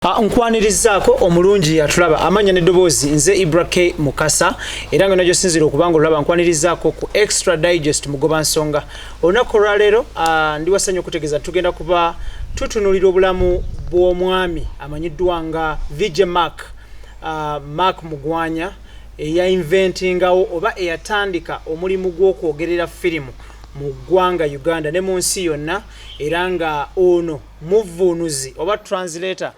Nkwanirizaako omulungi atulaba, amanya n'eddoboozi nze Ibra K Mukasa, era nga nagyosinzira okuba nga olulaba nkwanirizaako ku Extra Digest Mugoba Nsonga. Olunaku olwaleero ndi wasanyu okutegeeza tugenda kuba tutunulira obulamu bw'omwami amanyiddwa nga VJ Mark, Mark Mugwanya, eyainventingawo oba eyatandika omulimu gw'okwogerera firimu mu ggwanga Uganda ne mu nsi yonna, era nga ono muvvuunuzi oba translator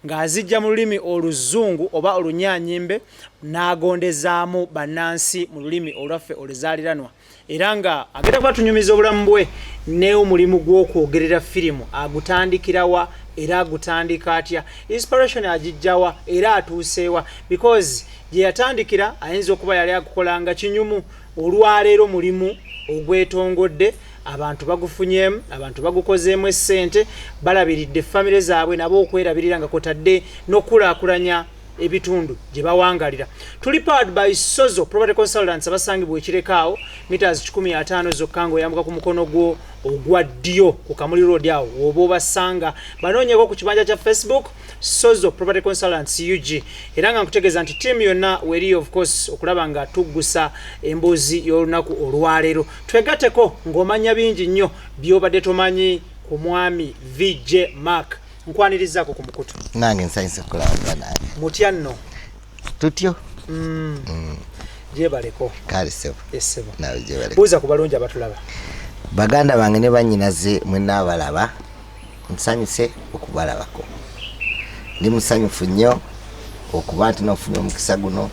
ng'azijja mu lulimi Oluzungu oba Olunyanyimbe n'agondezaamu bannansi mu lulimi olwaffe oluzaaliranwa, era nga agenda kuba tunyumiza obulamu bwe n'omulimu gw'okwogerera firimu agutandikirawa era agutandika atya, inspiration agijjawa era atuuseewa, because gye yatandikira ayinza okuba yali agukolanga kinyumu, olwaleero mulimu ogwetongodde, abantu bagufunyemu, abantu bagukozeemu essente, balabiridde famire zaabwe nabo okwerabirira nga kotadde n'okukulaakulanya ebitundu gye bawangalira. Tuli powered by Sozo Property Consultants, abasangibwa ekirekaawo meters 150 zokka ng'oyambuka ku mukono gwo ogwa ddyo ku Kamuli Road, awo woba obasanga. Banoonyeko ku kibanja kya Facebook, Sozo Property Consultants UG. Era nga nkutegeeza nti ttiimu yonna weri, of course, okulaba nga tuggusa emboozi y'olunaku olwaleero. Twegateko ng'omanya bingi nnyo by'obadde tomanyi ku mwami VJ Mark. Nkwanirizaako ku mukutu. Nange nsanyuse kulaba nange. Mutya nno? Tutyo. Gyebaleko. Kale sebo. Essebo. Nawe gyebaleko. Buuza ku balungi abatulaba. Baganda bange ne bannyinaze, mwenna abalaba, nsanyuse okubalabako. Ndi musanyufu nnyo okuba nti nofunye omukisa guno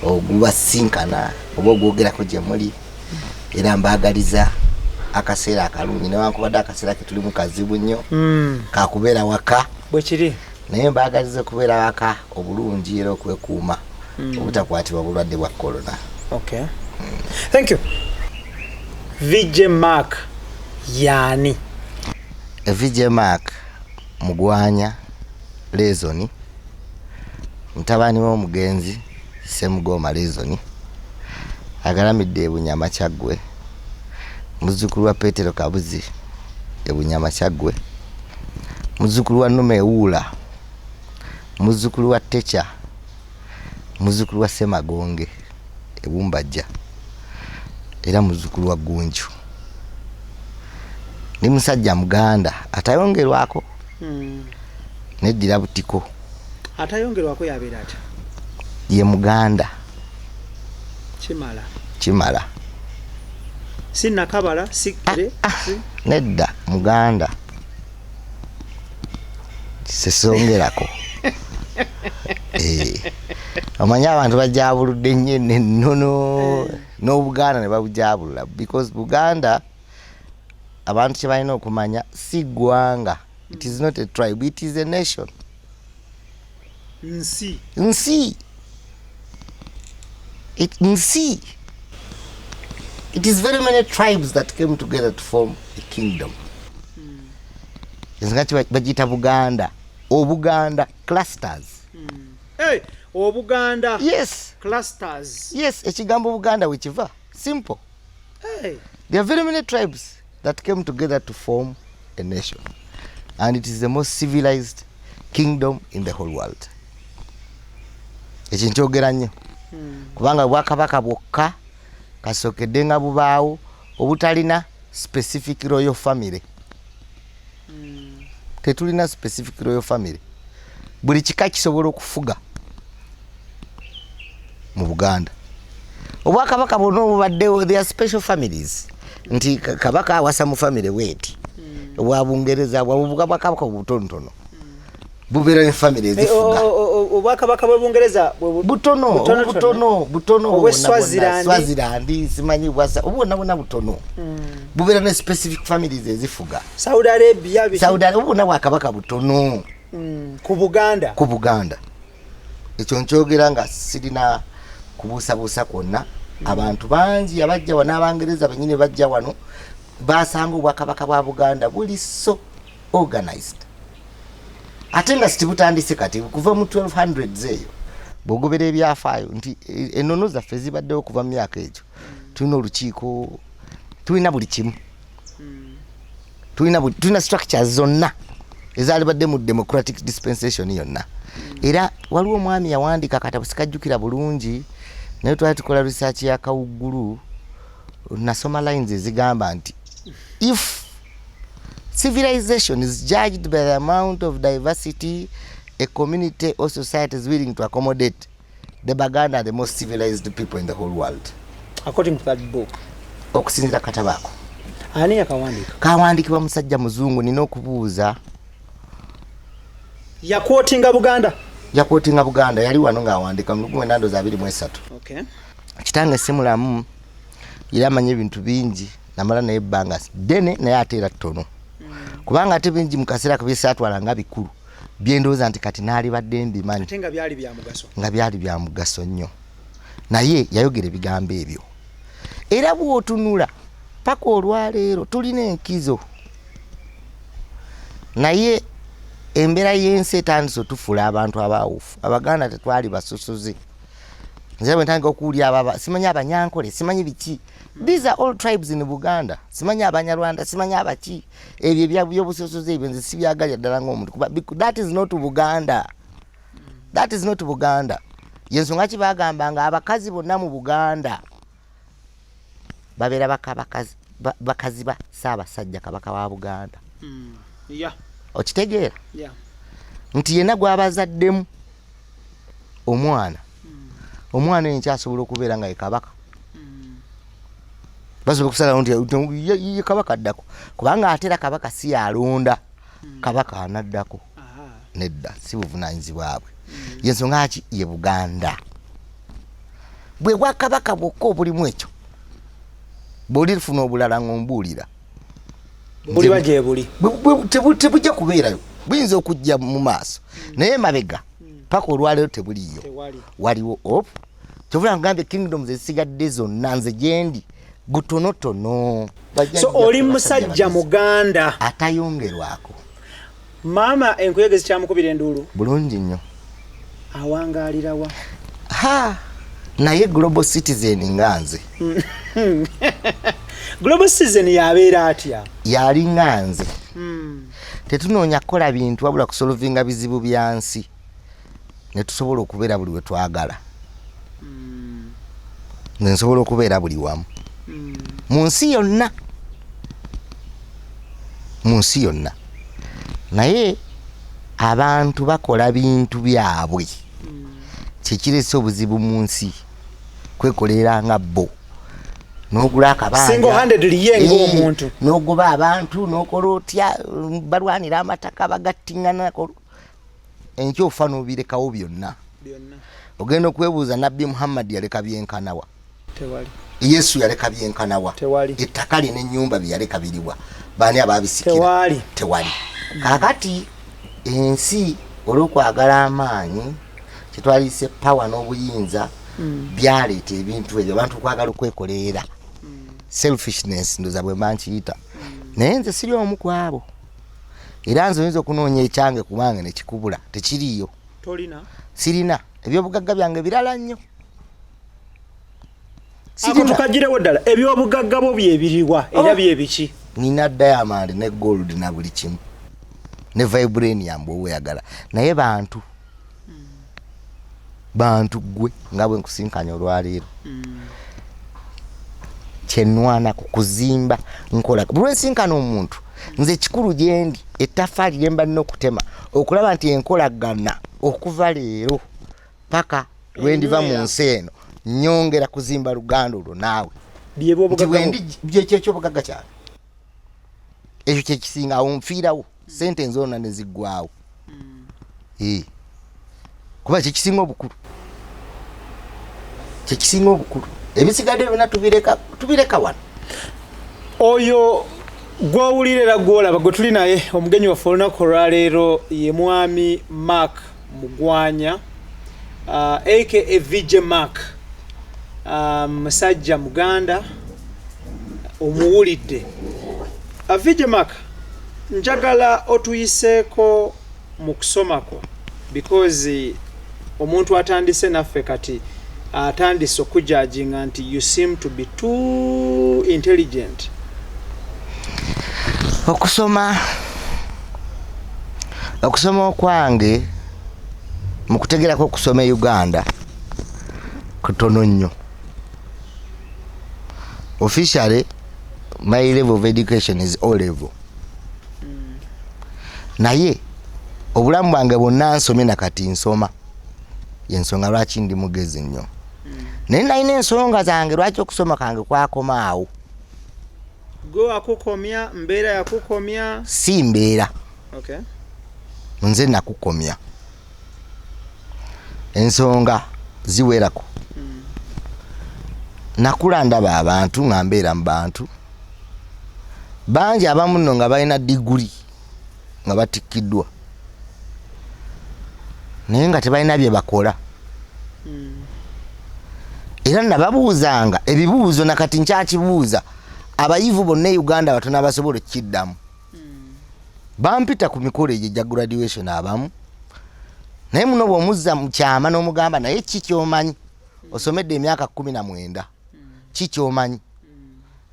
ogubasinkana oba ogwogerako gye muli, era mbaagaliza akaseera akalungi newankubadde akaseera ketulimu kazibu nnyo kakubeera waka. Bwe kiri. Naye mbaagaliza okubeera waka obulungi era okwekuuma obutakwatibwa bulwadde bwa korona. Okay, thank you. VJ Mark yaani? VJ Mark Mugwanya Lezoni, mutabani w'omugenzi Semugoma Lezoni, agalamidde ebunyama Kyaggwe, muzzukulu wa Petero Kabuzi ebunyama Kyaggwe, muzzukulu wa Numa Ewuula, muzzukulu wa Techa, muzzukulu wa Semagonge ebumbajja, era muzzukulu wa Gunju. Ndi musajja Muganda atayongerwako, neddira Butiko. Atayongerwako yabeera atya? Ye Muganda. Kimala? Kimala. Si Nakabala, si kere si? Nedda, Muganda, sesongerako. Eh, omanyi abantu bajabuludde nnyo ennono n'Obuganda ne babujabulula, because Buganda, abantu kye balina okumanya, si ggwanga. It is not a tribe, it is a nation. Nsi. Nsi. Nsi, it is very many tribes that came together to form a kingdom. Ensonga ki bagiyita Buganda? Obuganda clusters. Hey, Obuganda. Yes. Clusters. Yes, ekigambo Buganda wekiva, simple. Hey. There are very many tribes that came together to form a nation, and it is the most civilized kingdom in the whole world. Ekyo nkyogera nnyo kubanga bwakabaka bwokka kasookedde nga bubaawo obutalina specific royal family. Tetulina specific royal family. Buli kika kisobola okufuga mu Buganda. Obwakabaka bwonna obubaddewo, there are special families, nti kabaka awasa mu family bweti. Obwa Bungereza, bwakabaka obutonotono bubeera ne family ezifuga. Obwakabaka bwe Bungereza butono. Butonotono. Butono butono. Obwe bwonna bwonna, Swaziland. Swaziland, simanyi bwasa, obwonna bwonna butono, bubeera ne specific families ezifuga. Saudi Arabia Saudi Arabia, bwonna bwakabaka butono. Ku Buganda. Ku Buganda. Ekyo nkyogera nga sirina kubuusabuusa kwonna. Abantu bangi abajja wano, Abangereza benyini bajja wano, basanga obwakabaka bwa Buganda buli so organized, ate nga sitibutandise kati, kuva mu 1200s eyo. Bwogobera ebyafaayo nti ennono zaffe zibaddewo kuva mu myaka egyo, tulina olukiiko, tulina buli kimu, tulina structures zonna. Ezaalibadde mu democratic dispensation yonna. Era waliwo omwami yawandiika akatabo, sikajjukira bulungi, naye twali tukola research ya Kawuggulu, nasoma lines ezigamba nti if civilization is judged by the amount of diversity a community or society is willing to accommodate, the Baganda are the most civilized people in the whole world. According to that book. Okusinzira katabo ako. Ani yakawandiika? Kawandikibwa musajja muzungu, nina okubuuza. Yaquotinga Buganda? Yaquotinga Buganda. Yali wano ng'awandika mu 1923. Kitange simulamu, era amanyi ebintu bingi, namala naye ebbanga ddene, naye ate era ttono, kubanga ate bingi mu kaseera kabyesaatwala nga bikulu, byendowooza nti kati naalibadde mbimanyi. Ate nga byali bya mugaso. Nga byali bya mugaso nnyo, naye yayogera ebigambo ebyo. Era bw'otunula paka olwaleero tulina enkizo, naye embeera y'ensi etandise otufuula abantu abaawufu. Abaganda tetwali basusuzi. Nze bwe ntandika okuwulira abo, simanyi Abanyankole, simanyi biki, these are all tribes in Buganda, simanyi Abanyarwanda, simanyi abaki, ebyo ebyobusosozi ebyo nze sibyagalya ddala ng'omuntu, kuba that is not Buganda, that is not Buganda. Yensonga ki bagamba nga abakazi bonna mu Buganda babeera bakazi ba Ssaabasajja Kabaka wa Buganda? Okitegeera nti yenna gwabazaddemu omwana, omwana oyo nkyasobola okubeera nga ye kabaka. Basobola okusalawo nti ye kabaka addako, kubanga ate era kabaka si yalonda kabaka anaddako. Nedda, si buvunanyizibwa bwe. Yensonga ki ye Buganda bwe bwakabaka bwokka obulimu ekyo. Bwolifuna obulala ng'ombuulira. Buliba gyebuli. Tebujja kubeerayo. Buyinza okujja mu maaso, naye mabega paka olwaleero tebuliyo. Waliwo op kyovula ngambye kingdoms ezisigadde zonna nze gyendi gutonotono. So oli musajja Muganda atayongerwako. Maama enkuyege zikyamukubira enduulu? Bulungi nnyo. Awangaalirawa? Ha, naye global citizen nga nze. Global citizen yabeera atya? Yali nga nze. Tetunoonya kukola bintu wabula kusolvinga bizibu bya nsi, ne tusobola okubeera buli we twagala. Nze nsobola okubeera buli wamu mu nsi yonna, mu nsi yonna, naye abantu bakola bintu byabwe. Kyekirese obuzibu mu nsi, kwekolera nga bo nogula akabanja. Single-handedly ye ng'omuntu. N'ogoba abantu, n'okola otya, balwanira amataka, bagattiŋŋana, enkya ofa n'obirekawo byonna. Byonna. Ogenda okwebuuza, Nabbi Muhammad yaleka byenkanawa? Tewali. Yesu yaleka byenkanawa? Tewali. Ettaka lye n'ennyumba bye yaleka biriwa? Baani ababisikira? Tewali. Tewali. Kaakati ensi olw'okwagala amaanyi, kyetwalise power n'obuyinza, byaleeta ebintu ebyo, abantu okwagala okwekolerera, selfishness ndoza bwe mba nkiyita. Naye nze siri omu ku abo, era nze oyinza okunoonya ekyange kubange nekikubula, tekiriiyo. Tolina? Sirina. Ebyobugagga byange birala nnyo. Ako Sirina. tukagirewo ddala. Ebyobugagga bwo byebiriwa era Oh. byebiki? Nina diamond ne gold na buli kimu ne vibranium bweweyagala, naye bantu gwe nga bwe nkusinkanya olwaleero, kyenwana ku kuzimba nkola buli lwensinkana omuntu. Nze ekikulu gyendi, ettafaali lyemba nina okutema okulaba nti enkolagana okuva leero paka lwendiva mu nsi eno, nyongera kuzimba luganda olwo naawe nti Byebwobugagga bwo. Wendi kyekyo ekyobugagga kyange, ekyo kyekisinga. Awo nfiirawo, sente nzona neziggwawo. Eh. Kuba kyekisinga obukulu, kyekisinga obukulu. Ebisigadde byonna tubireka, tubireka wano. Oyo gwowulira era gwolaba gwe tuli naye, omugenyi waffe olunaku olwaleero ye Mwami Mark Mugwanya, aka VJ Mark, musajja Muganda omuwulidde. VJ Mark, njagala otuyiseeko mu kusomako, because omuntu atandise naffe kati atandise okujudginga nti you seem to be too intelligent. Okusoma Okusoma okwange mu kutegerako okusoma e Uganda kutono nnyo. Officially my level of education is O level. Naye obulamu bwange bwonna nsomye nakati nsoma, yensonga lwaki ndi mugezi nnyo. Naye nalina ensonga zange lwaki okusoma kange kwakoma awo. Gwe wakukomya, mbeera yakukomya? Si mbeera. Nze nakukomya, ensonga ziwerako. Nakula ndaba abantu nga mbeera mu bantu bangi, abamu nno nga balina diguli nga batikkiddwa naye nga tebalina bye bakola. Era nababuuzanga ebibuuzo, nakati nkyakibuuza abayivu bonna e Uganda batono abasobola okukiddamu. Bampita ku mikolo egyo egya graduation abamu, naye muno bw'omuzza mu kyama n'omugamba, naye ki kyomanyi, osomedde emyaka 19, ki kyomanyi?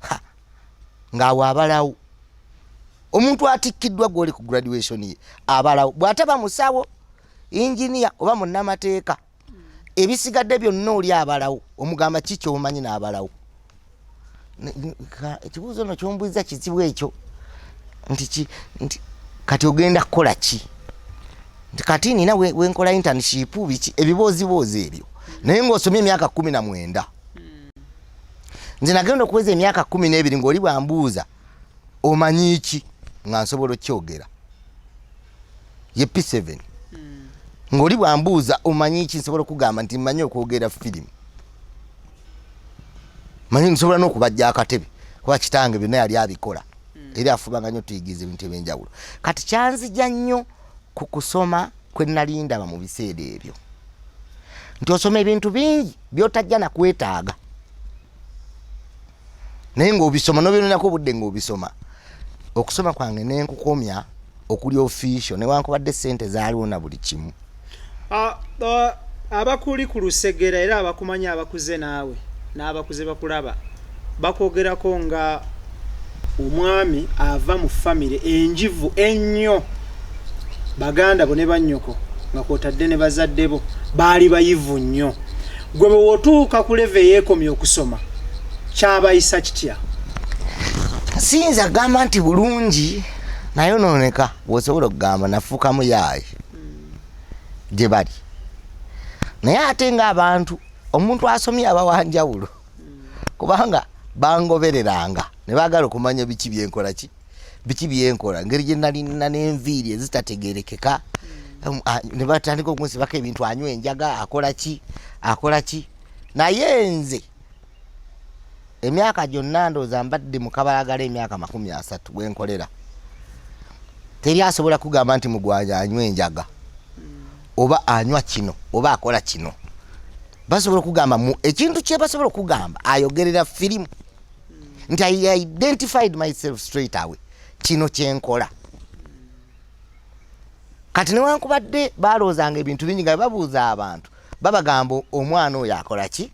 Ha, ng'awo abalawo omuntu atikkiddwa gw'oli ku graduation ye abalawo, bw'ataba musawo, inginiya oba munnamateeka, ebisigadde byonna oli abalawo. Omugamba ki kyomanyi n'abalawo. Ekibuuzo no kyombuuza kizibu ekyo, nti ki, nti kati ogenda kukola ki, nti kati nina wenkola internship, biki ebibooziboozi ebyo, naye ng'osomye emyaka 19. Nze nagenda okuweza emyaka 12 ng'oli bwambuuza omanyi ki nga nsobola okyogera, ye P7, ng'oli bwambuuza omanyi ki nsobola okugamba nti mmanyi okwogera firimu, manyi nsobola n'okubajja akatebe, kuba kitange byonna yali abikola era afubanga nnyo tuyigiriza ebintu ebyenjawulo. Kati kyanzija nnyo ku kusoma kwe nali ndaba mu biseera ebyo, nti osoma ebintu bingi by'otajja nakwetaaga, naye ng'obisoma n'obinonako obudde ng'obisoma. Okusoma kwange nenkukomya okuli official, newankubadde sente zaaliwo na buli kimu. Abakuli ku lusegera era abakumanyi, abakuze naawe n'abakuze bakulaba, bakwogerako nga omwami ava mu famire enjivu ennyo. Baganda bo ne bannyoko nga kwotadde ne bazadde bo baali bayivu nnyo. Gwe bwe wotuuka ku level eyeekomya okusoma, kyabayisa kitya? Siyinza kugamba nti bulungi, naye onooneka bw'osobola okugamba nafuukamu yaayi gye bali. Naye ate ng'abantu, omuntu asomye aba wanjawulo, kubanga bangobereranga ne baagala okumanya biki byenkola, ki biki byenkola, ngeri gye nalina n'enviiri ezitategerekeka. Ne batandika okunsibako ebintu, anywa enjaga, akola ki, akola ki. Naye nze emyaka gyonna ndowooza mbadde mu kabalagala emyaka 30 bwenkolera, teri asobola kugamba nti Mugwanya anywa enjaga oba anywa kino oba akola kino. Basobola okugamba mu ekintu kye basobola okugamba ayogerera firimu, nti I identified myself straight away, kino kyenkola. Kati newankubadde balowoozanga ebintu bingi, nga babuuza abantu babagamba omwana oyo akola ki,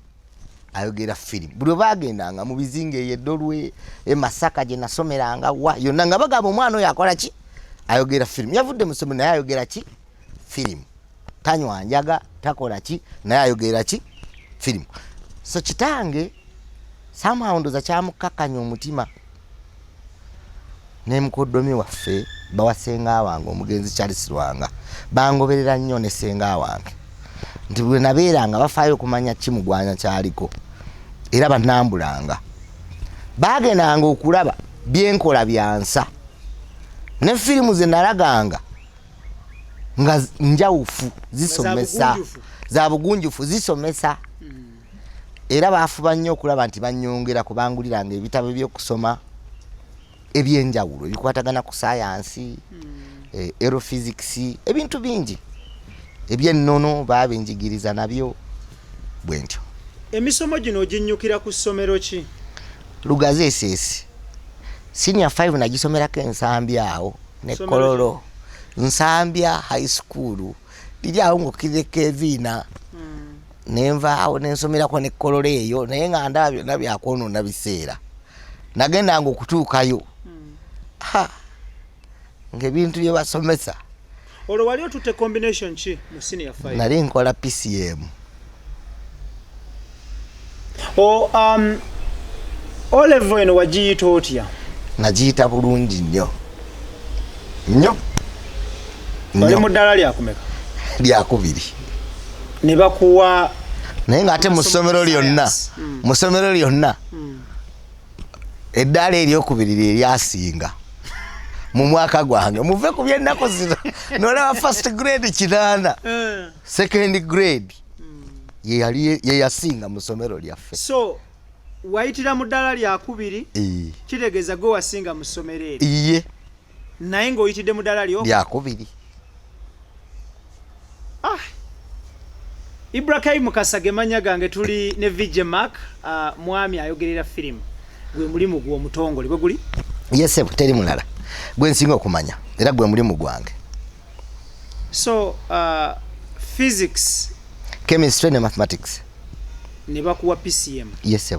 ayogera firimu. Buli webagendanga mu bizinga eyo eddolwe, e Masaka gye nasomeranga, wa yonna, nga bagamba omwana oyo akola ki, ayogera firimu. Yavudde mu ssomero naye ayogera ki, firimu. Tanywa njaga, takola ki, naye ayogera ki, firimu. So kitange somehow ndoza kyamukakkanya omutima, ne mukoddomi waffe bawa senga wange omugenzi Charles Lwanga bangoberera nnyo, ne senga wange, nti bwe nabeeranga bafaayo okumanya ki Mugwanya kyaliko, era banambulanga, bagendanga okulaba byenkola byansa ne firimu ze nalaganga nga njawufu, zisomesa, za bugunjufu, zisomesa. Era bafuba nnyo okulaba nti banyongera kubanguliranga ebitabo ebyokusoma ebyenjawulo ebikwatagana ku sayansi, aerophysics, ebintu bingi ebyennono babinjigiriza nabyo bwe ntyo. Emisomo gino oginnyukira ku ssomero ki? Lugazi SS, senior 5 nagisomerako Ensambya awo ne Kololo, Nsambya High School liri awo ng'okkirira eviina. Nenvaawo nensomerako ne Kololo eyo, naye nga ndaba byonna byakwonoona biseera. Nagendanga okutuukayo, ha, ng'ebintu bye basomesa. Olwo wali otutte combination ki mu senior 5? Nali nkola PCM. O O level eno wagiyita otya? Nagiyita bulungi nnyo nnyo. Oli mu ddaala lyakumeka? Lyakubiri. Ne bakuwa naye ng'ate mu ssomero lyonna, mu ssomero lyonna eddaala eryokubiri lye lyasinga mu mwaka gwange. Muve ku by'ennaku zino nolaba first grade 8, second grade ye yali ye yasinga mu ssomero lyaffe. So wayitira mu ddaala lyakubiri, kitegeeza gwe wasinga mu ssomero eryo. Iye. Naye ng'oyitidde mu ddaala lyakubiri. Ibrahim Mukasa ge mannya gange, tuli ne VJ Mark, mwami ayogerera firimu, gwe mulimu gwe omutongole bwe guli. Yes, teri mulala gwe nsinga okumanya era gwe mulimu gwange. So physics, chemistry ne mathematics. Ne bakuwa PCM. Yes.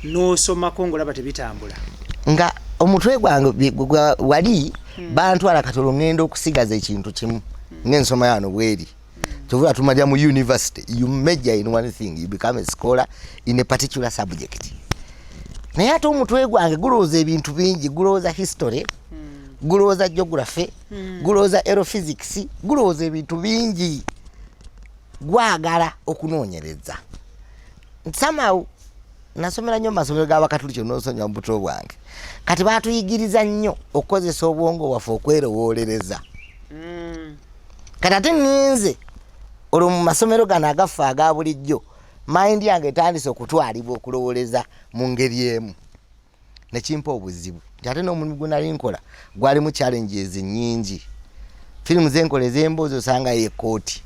N'osomako ng'olaba tebitambula. Nga omutwe gwange wali bantwala katolo, ngenda okusigaza ekintu kimu ng'ensoma yano bweri. Kyova tumalira mu university, you major in one thing, you become a scholar in a particular subject. Naye ate omutwe gwange gulowooza ebintu bingi, gulowooza history, gulowooza geography, gulowooza aerophysics, gulowooza ebintu bingi, gwagala okunoonyereza. Somehow nasomera nnyo mu masomero g'abakatuliki, onoosonyiwa, mu buto bwange. Kati batuyigiriza nnyo okukozesa obwongo bwaffe okwerowoolereza. Kati ate ninze olwo mu masomero gano agaffe aga bulijjo, mind yange etandise okutwalibwa okulowooleza mu ngeri emu, nekimpa obuzibu nti ate n'omulimu gwe nali nkola gwalimu challenges nnyingi. Firimu zenkola ez'emboozi osanga yekooti,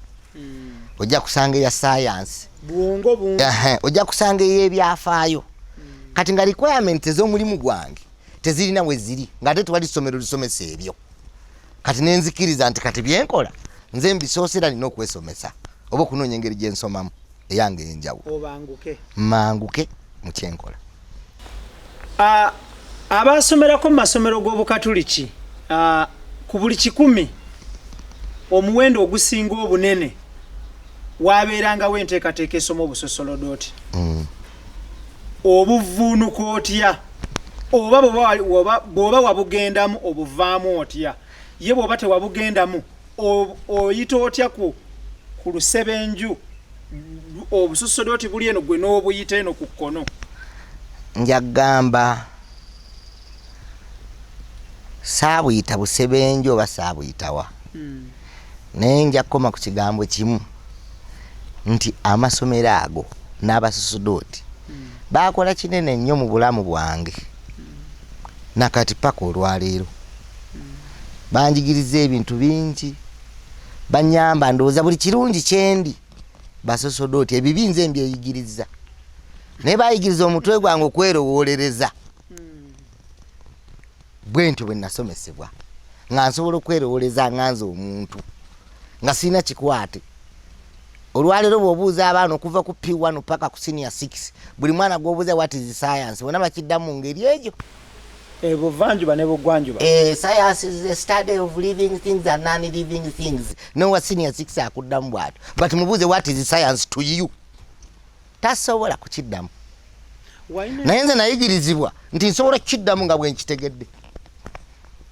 ojja kusanga eya science, bwongo bungi, ojja kusanga ey'ebyafaayo. Kati nga requirement ez'omulimu gwange tezirina we ziri, ng'ate tewali ssomero lisomesa ebyo. Kati nenzikiriza nti kati byenkola nze mbisoosera, nina okwesomesa oba okunoonya engeri gyensomamu eyange enjawulo, obanguke, manguke mu kyenkola. Abasomerako mu masomero g'obukatuliki, ku buli 100 omuwendo ogusinga obunene wabeerangawo enteekateeka esoma obusosolodooti. Obuvuunuka otya? Oba bw'oba wabugendamu obuvaamu otya? Ye bw'oba tewabugendamu oyita otya ku lusebenju obusosodooti buli eno gwe n'obuyita eno ku kkono? Njagamba saabuyita busebenju oba saabuyitawa, naye nja kukoma ku kigambo kimu nti amasomero ago n'abasosodooti baakola kinene nnyo mu bulamu bwange nakati paka olwaleero. Banjigiriza ebintu bingi, banyamba, ndowooza buli kirungi kyendi basosodooti. Ebibi nze mbyeyigiriza, naye bayigiriza omutwe gwange okwerowoolereza. Bwe ntyo bwe nasomesebwa nga nsobola okwerowoleza nga nze omuntu nga sirina kikwate. Olwaleero bw'obuuza abaana okuva ku P1 paka ku senior 6, buli mwana gw'obuuza "What is science?", bonna bakiddamu mu ngeri egyo. Buvanjuba ne bugwanjuba. Science is the study of living things and non-living things. Nowa senior 6 akuddamu bw'atyo, but mubuuze "What is science to you?", tasobola kukiddamu. Naye nze nayigirizibwa nti nsobola kukiddamu nga bwe nkitegedde.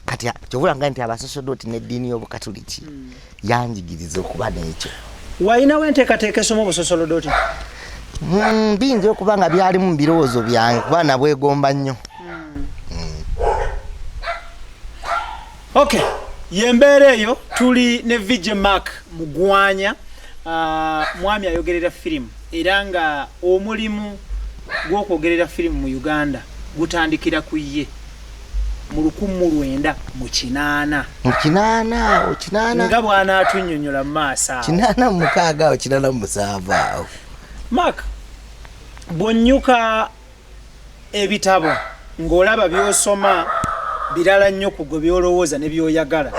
Kati kyobulanga nti abasosodoti n'eddiini y'obukatuliki yanjigiriza okuba n'ekyo. Walinawo enteekateeka esoma obusosolodooti? Biyinza okuba nga byalimu mu birowoozo byange kuba nabwegomba nnyo. Okay, yembeera eyo. Tuli ne VJ Mark Mugwanya, mwami ayogerera firimu, era nga omulimu gw'okwogerera firimu mu Uganda gutandikira ku ye mu 1980. Mu 80 awo, 80. Nga bw'anaatunnyonnyola mu maaso awo. 86 awo, 87 awo. Mark, bw'onnyuka ebitabo ng'olaba by'osoma birala nnyo ku gwe by'olowooza ne by'oyagala,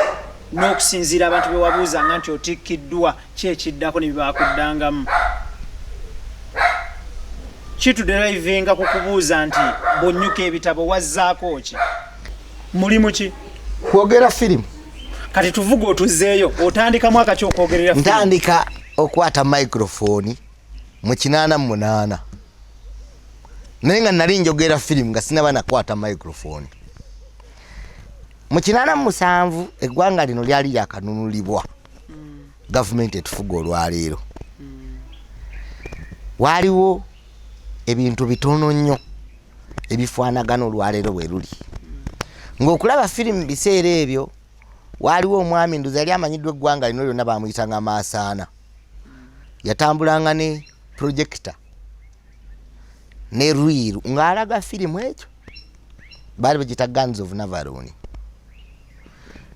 n'okusinziira abantu be wabuuzanga nti otikkiddwa ki ekiddako ne bibakuddangamu, kituderivinga ku kubuuza nti bw'onnyuka ebitabo wazzaako ki? Mulimu ki? Kwogera firimu. Kati tuvuga otuzeeyo, otandika mwaka ki okwogerera firimu? Ntandika okwata microphone mu 88, naye nga nali njogera firimu nga sinaba nakwata microphone. Mu 87 eggwanga lino lyali lyakanunulibwa gavumenti etufuga olwaleero. Waaliwo ebintu bitono nnyo ebifaanagana olwaleero bwe luli. Ng'okulaba firimu mu biseera ebyo, waaliwo omwami nduza yali amanyiddwa eggwanga lino lyonna, bamuyitanga Maasaana. Yatambulanga ne projector ne reel ng'alaga firimu ekyo baali bagiyita Guns of Navarone.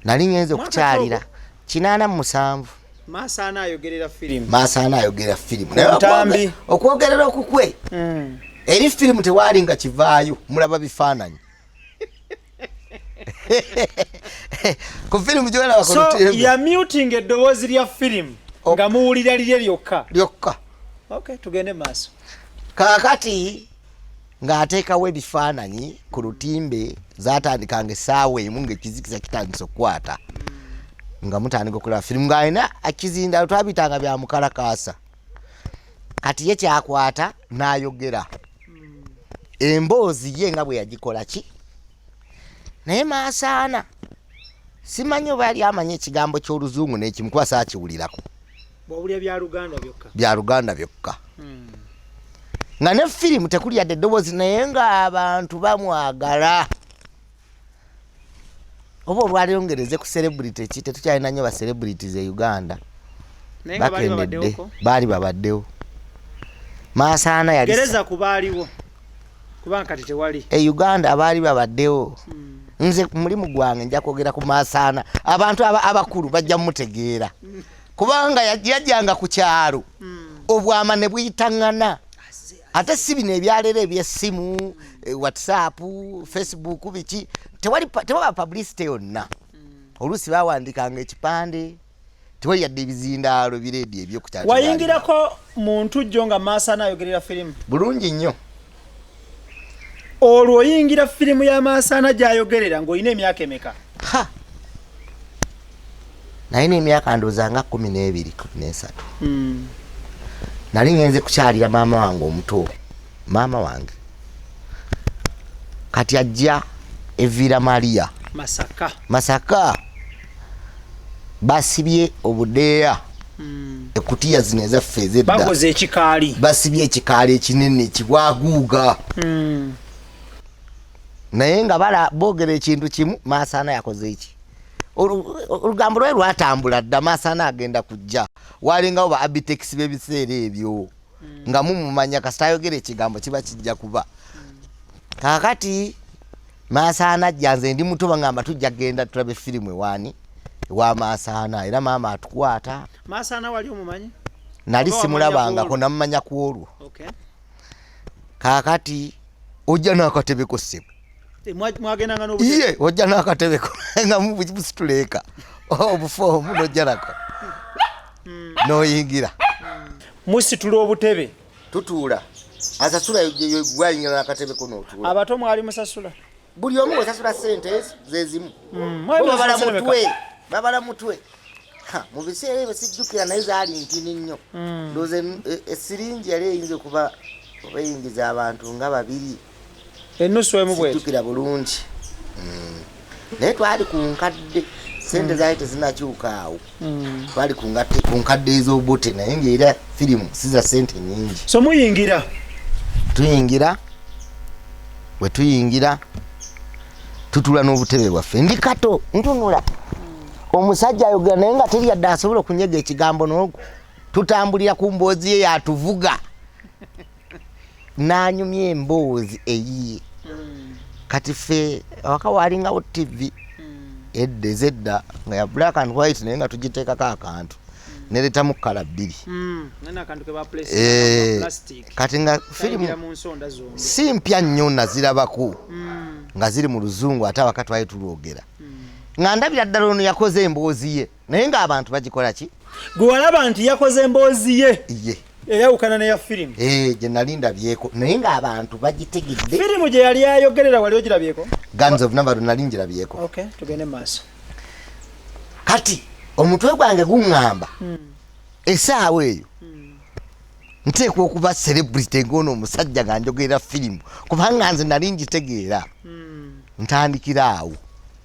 Nali ngenze okukyalira 87. Maasaana ayogerera firimu. Maasaana ayogera firimu. Naye Ntambi. Okwogerera okukwe eri firimu tewaali nga kivaayo, mulaba bifaananyi ku firimu gyolaba ku So lutimbe. Yamutinga eddoboozi lya firimu nga muwulira lirye lyokka. Lyokka. Okay, tugende maaso. Kaakati ng'ateekawo ebifaananyi ku lutimbe, zatandikanga essaawa 1 ng'ekizikiza kitandise okukwata, nga mutandika okulaba firimu ng'alina ekizindalo, twabiyitanga bya mukalakaasa. Kati ye kyakwata n'ayogera emboozi ye nga bwe yagikola ki, naye Maasaana simanyi oba yali amanyi ekigambo ky'Oluzungu n'ekimu, kuba saakiwulirako. Bw'owulira bya Luganda byokka. Bya Luganda byokka, nga ne firimu tekuli yadde eddoboozi, naye ng'abantu bamwagala. Oba olwaleero ngereze ku celebrity ki, tetukyalina nnyo ba celebrities e Uganda. Naye nga baali bakendedde. Babaddewoko. Baali babaddewo. Maasaana yali Gereza ku baaliwo, kubanga kati tewali. E Uganda abaali babaddewo, nze ku mulimu gwange nja kwogera ku Maasaana. Abantu abakulu bajja mutegeera, kubanga yajjanga ku kyalo obwama ne buyitaŋŋana. Ate si bino ebyaleero ebyessimu, WhatsApp, Facebook, biki, tewali tewaba publicity yonna. Oluusi bawandikanga ekipande, tewali yadde ebizindaalo bireedi ebyokukyalo. Wayingirako mu ntujjo nga Maasaana ayogerera firimu? Bulungi nnyo. Olwo oyingira firimu ya Maasaana gy'ayogerera ng'olina emyaka emeka? Ha, naye n'emyaka ndowooza nga 12, 13. Nali ngenze kukyalira maama wange omuto. Maama wange kati ajja eviira Maria. Masaka. Masaka. Basibye obudeeya, ekutiya zino ezaffe ezedda. Bakoze ekikaali. Basibye ekikaali ekinene kibwaguuga, naye nga bala boogera ekintu kimu. Maasaana yakoze eki, olugambo lwe lwatambula dda, Maasaana agenda kujja. Walingawo ba Abitex b'ebiseera ebyo nga mumumanya, kasita ayogera ekigambo kiba kijja kuba. Kaakati Maasaana ajja, nze ndi muto, bagamba tujja kgenda tulabe firimu ewaani, ewa Maasaana. Era maama atukwata. Maasaana wali omumanyi? Nali Oba wamanya simulabangako. kwolwo? Namumanya ku olwo. Kaakati ojja n'akatebeko, ssebo. Mwagendanga n'obutebe? Iye, ojja n'akatebeko nga musituleeka obufoomu, n'ojja nako n'oyingira. Musitula obutebe? Tutuula, asasula gwayingira n'akatebeko n'otuula. Abato mwali musasula? Buli omu wesasula sente zezimu. Mwali Bo babala musasula meka? mutwe, babala mutwe. Ha, mu biseera ebyo sijjukira, naye zaali ntini nnyo. Ndowooza esiringi yali eyinza okuba oba eyingiza abantu nga babiri. Enusu emu bweti? Sijjukira bulungi. Naye twali ku nkadde, sente zaali tezinakyuka awo. Twali ku nkadde ez'obote, naye ngaera firimu si za sente nyingi. So muyingira. Tuyingira. Bwe tuyingira tutula n'obutebe bwaffe. Ndi kato, ntunula, omusajja ayogera, naye nga teri yadde asobola okunyega ekigambo n'ogwo. Tutambulira ku mboozi ye, yatuvuga n'anyumya emboozi eyiye. Kati ffe awaka walingawo TV edda, ezedda nga ya black and white, naye nga tugiteekako akantu neretamu kala bbiri. Nana akantu ke ba plastic. Kati nga firimu Kayingira mu nsonda zombi. Si mpya nnyo, nazirabako nga ziri mu Luzungu, ate awaka twali tulwogera. Nga ndabira ddala ono yakoze emboozi ye, naye ng'abantu bagikola ki. Gwe walaba nti yakoze emboozi ye ye eyawukana neya firimu? Eh, gye nali ndabyeko, naye ng'abantu bagitegedde. Firimu gye yali ayogerera wali ogirabyeko? Guns of Navarone nali ngirabyeko. Okay, tugende mu maaso. Kati omutwe gwange guŋŋamba essaawa eyo nteekwa okuba celebrity ng'ono omusajja nga njogerera firimu, kubanga nze nali ngitegeera. Ntandikira awo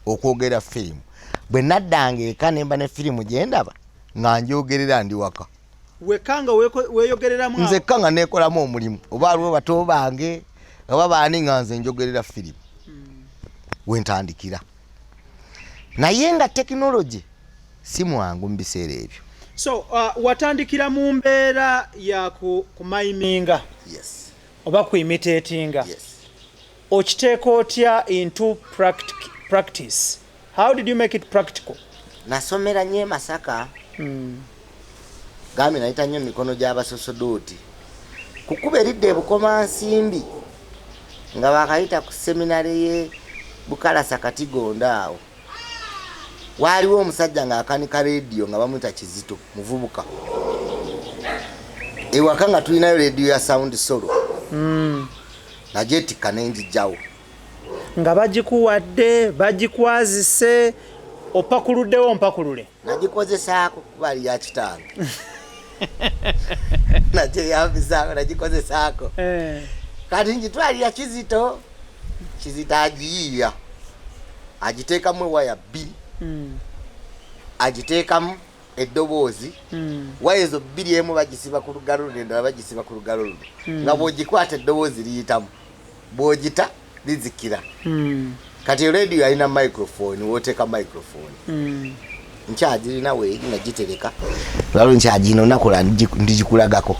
okwogera firimu. Bwe naddanga eka nemba ne firimu gye ndaba nga njogerera ndi waka. Wekka nga weeyogereramu awo? Nzekka nga neekolamu omulimu, oba aliwo bato bange oba baani, nga nze njogerera firimu. Wentandikira, naye nga tekinologi si mwangu mu biseera ebyo. So watandikira mu mbeera ya kumiminga Yes. oba kuimitatinga? Yes. Okiteeka otya into practice? How did you make it practical? Nasomera nnyo e Masaka. Gambye nayita nnyo mu mikono gy'abasosodooti kukuba eridda eBukomansimbi nga bakayita ku seminare ye Bukalasa Katigonda. Awo waaliwo omusajja ng'akanika rediyo nga bamuyita Kizito, muvubuka. Ewaka nga tulinayo rediyo ya Sound Solo, nagyetikka nenjijjawo. Nga bagikuwadde, bagikwazise, opakuluddewo mpakulule? Nagikozesaako kuba ali ya kitange, nagyeyambisaako, nagikozesaako. Kati ngitwalira Kizito. Kizito agiyiiya, agiteekamu ewaya bbiri, agiteekamu eddoboozi. Waya ezo bbiri, emu bagisiba ku lugalo luno, endala bagisiba ku lugalo luno, nga bw'ogikwata eddoboozi liyitamu, bw'ogita lizikira. Kati rediyo yalina microphone, wooteeka microphone. Nkyagirina weeri, nagitereka lwalo, nkyagirina, olunaku lwa ndigikulagako.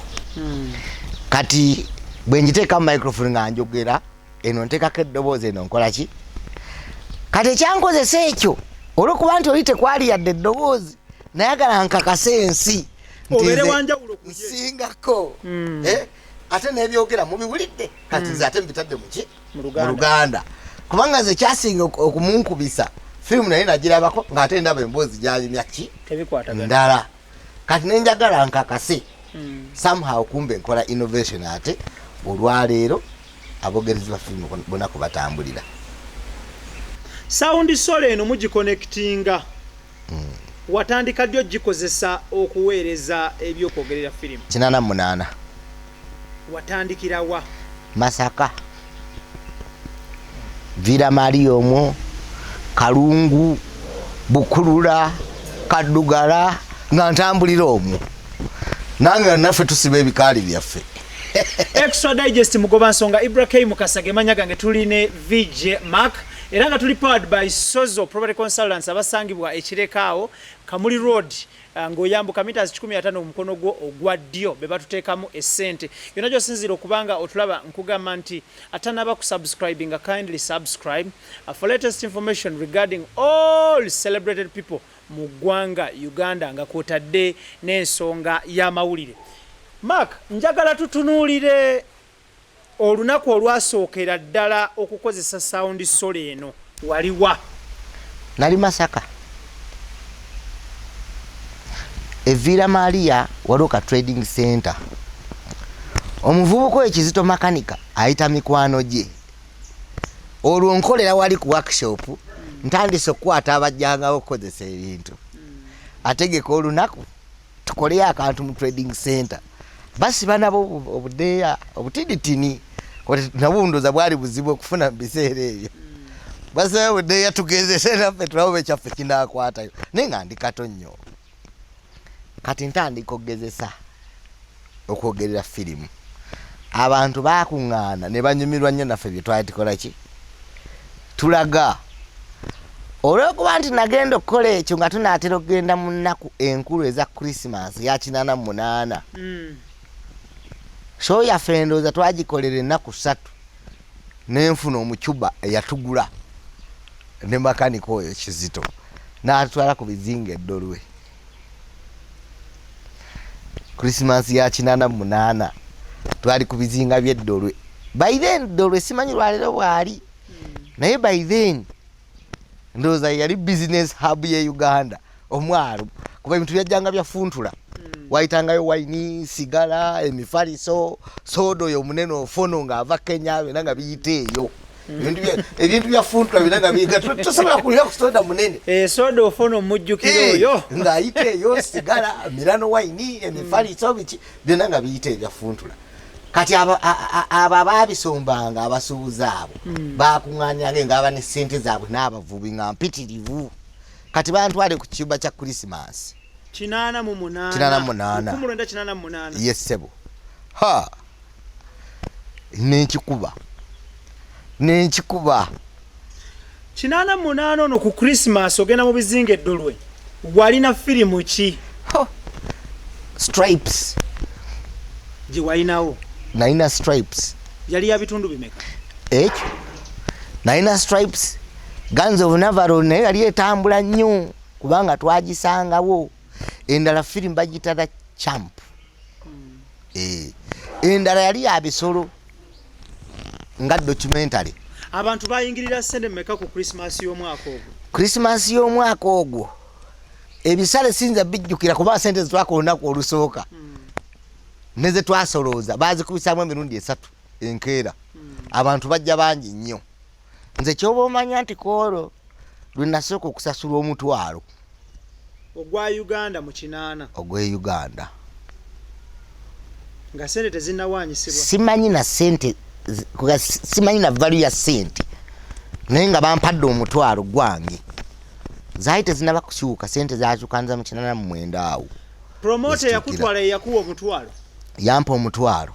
Kati bwe ngiteeka mu microphone nga njogera, eno nteekako eddoboozi, eno nkola ki. Kati ekyankozesa ekyo, olwokuba nti oli tekwali yadde eddoboozi, nayagala nkakase ensi nti obeere nze wanjawulo ku ye. Nsingako. Eh, ate n'ebyogera mubiwulidde, kati nze ate mbitadde muki? Mu Luganda. Mu Luganda, kubanga nze kyasinga okumunkubisa firimu naye nagirabako ng'ate ndaba emboozi gyanyumya ki tebikwatagana ndala. Kati nenjagala nkakase somehow kumbe nkola innovation, ate olwaleero abogerezi ba firimu bonna kubatambulira. Sound Solo eno mugiconnectinga, watandika ddi ogikozesa okuweereza ebyokwogerera firimu? 88. Watandikirawa? Masaka, Villa Maria omwo, Kalungu, Bukulula, Kaddugala, nga ntambulira omwo nange naffe tusiba ebikaali byaffe. Extra Digest, mugoba nsonga Ibrahim Mukasa gemanya gange. Tuli ne VJ Mark era nga tuli powered by Sozo Property Consultants, abasangibwa Ekirekaawo, Kamuli Road, ng'oyambuka meters 15 mu mukono gwo ogwa ddyo, be batuteekamu essente yonna gy'osinziira okubanga otulaba. Nkugamba nti atanaba kusubscribinga, kindly subscribe for latest information regarding all celebrated people mu ggwanga Uganda, nga kwotadde n'ensonga y'amawulire. Mark, njagala tutunuulire olunaku olwasookera ddala okukozesa Sound Solo eno. Waliwa? Nali Masaka, e Villa Maria, waliwo ka trading center. Omuvubuka oyo Kizito makanika ayita mikwano gye. Olwo nkolera wali ku workshop, ntandise okukwata abajjangawo okukozesa ebintu. Ategeka olunaku tukoleyo akantu mu trading center. Basiba nabo obudeeya obutinitini, nabwo ndooza bwali buzibu okufuna mu biseera ebyo. Basiba obudeeya, tugezese naffe tulabe ekyaffe kinakwatayo. Naye nga ndi kato nnyo. Kati ntandika okugezesa okwogerera firimu. Abantu bakuŋŋaana ne banyumirwa nnyo naffe bye twali tukola ki tulaga. Olw'okuba nti nagenda okukola ekyo nga tunaatera okugenda mu nnaku enkulu eza Christmas ya 88, show yaffe endowooza twagikolera ennaku 3, nenfuna omucuba eyatugula ne makanika oyo Kizito, n'atutwala ku bizinga eddolwe. Christmas ya 88 twali ku bizinga by'eddolwe. By then Ddolwe simanyi lwaleero bwali, naye by then ndowooza yali business hub ye Uganda, omwalo, kuba ebintu byajjanga byafuntula. Wayitangayo wayini, sigala, emifaliso, soda oyo omunene ofono ng'ava Kenya, byonna nga biyita eyo. Ebintu bya funtula bina nga biga tosobola kulira ku soda munene. Eh, soda ofuna omujjukiro oyo ng'ayita eyo sigala, mirano, wayini, emifaliso, biki byonna nga biyita ebya funtula. Kati abo abaabisombanga, abasuubuzi abo bakuŋŋaanyanga nga aba ne ssente zaabwe n'abavubi nga mpitirivu. Kati bantwale ku kiyumba kya Krisimansi. 88. 88. 1988. Yes ssebo. Ha, nenkikuba, nenkikuba. 88 ono ku Christmas ogenda mu bizinga eddolwe, walina firimu ki? Ho! Stripes. Gye walinawo? Nalina Stripes. Yali ya bitundu bimeka? Ekyo nalina Stripes, Guns of Navarone, naye yali etambula nnyo kubanga twagisangawo. Endala firimu bagiyita The Champ. Eh, endala yali ya bisolo nga documentary. Abantu bayingirira sente meka ku Christmas y'omwaka ogwo? Christmas y'omwaka ogwo ebisale sinza bijjukira, kuba sente zetwakola olunaku olusooka ne ze twasolooza bazikubisaamu emirundi esatu enkeera. Abantu bajja bangi nnyo. Nze kyoba omanya nti kwolwo lwe nasooka okusasula 10,000. Ogwa Uganda mu 80? Ogw'e Uganda. Nga sente tezinnawanyisibwa? Simanyi na sente simanyi na value ya sente, naye nga bampadde 10,000 gwange. Zaali tezinaba kukyuka, sente zakyukanza mu 89 awo. Promoter yakutwala, yeyakuwa 10,000? Yampa 10,000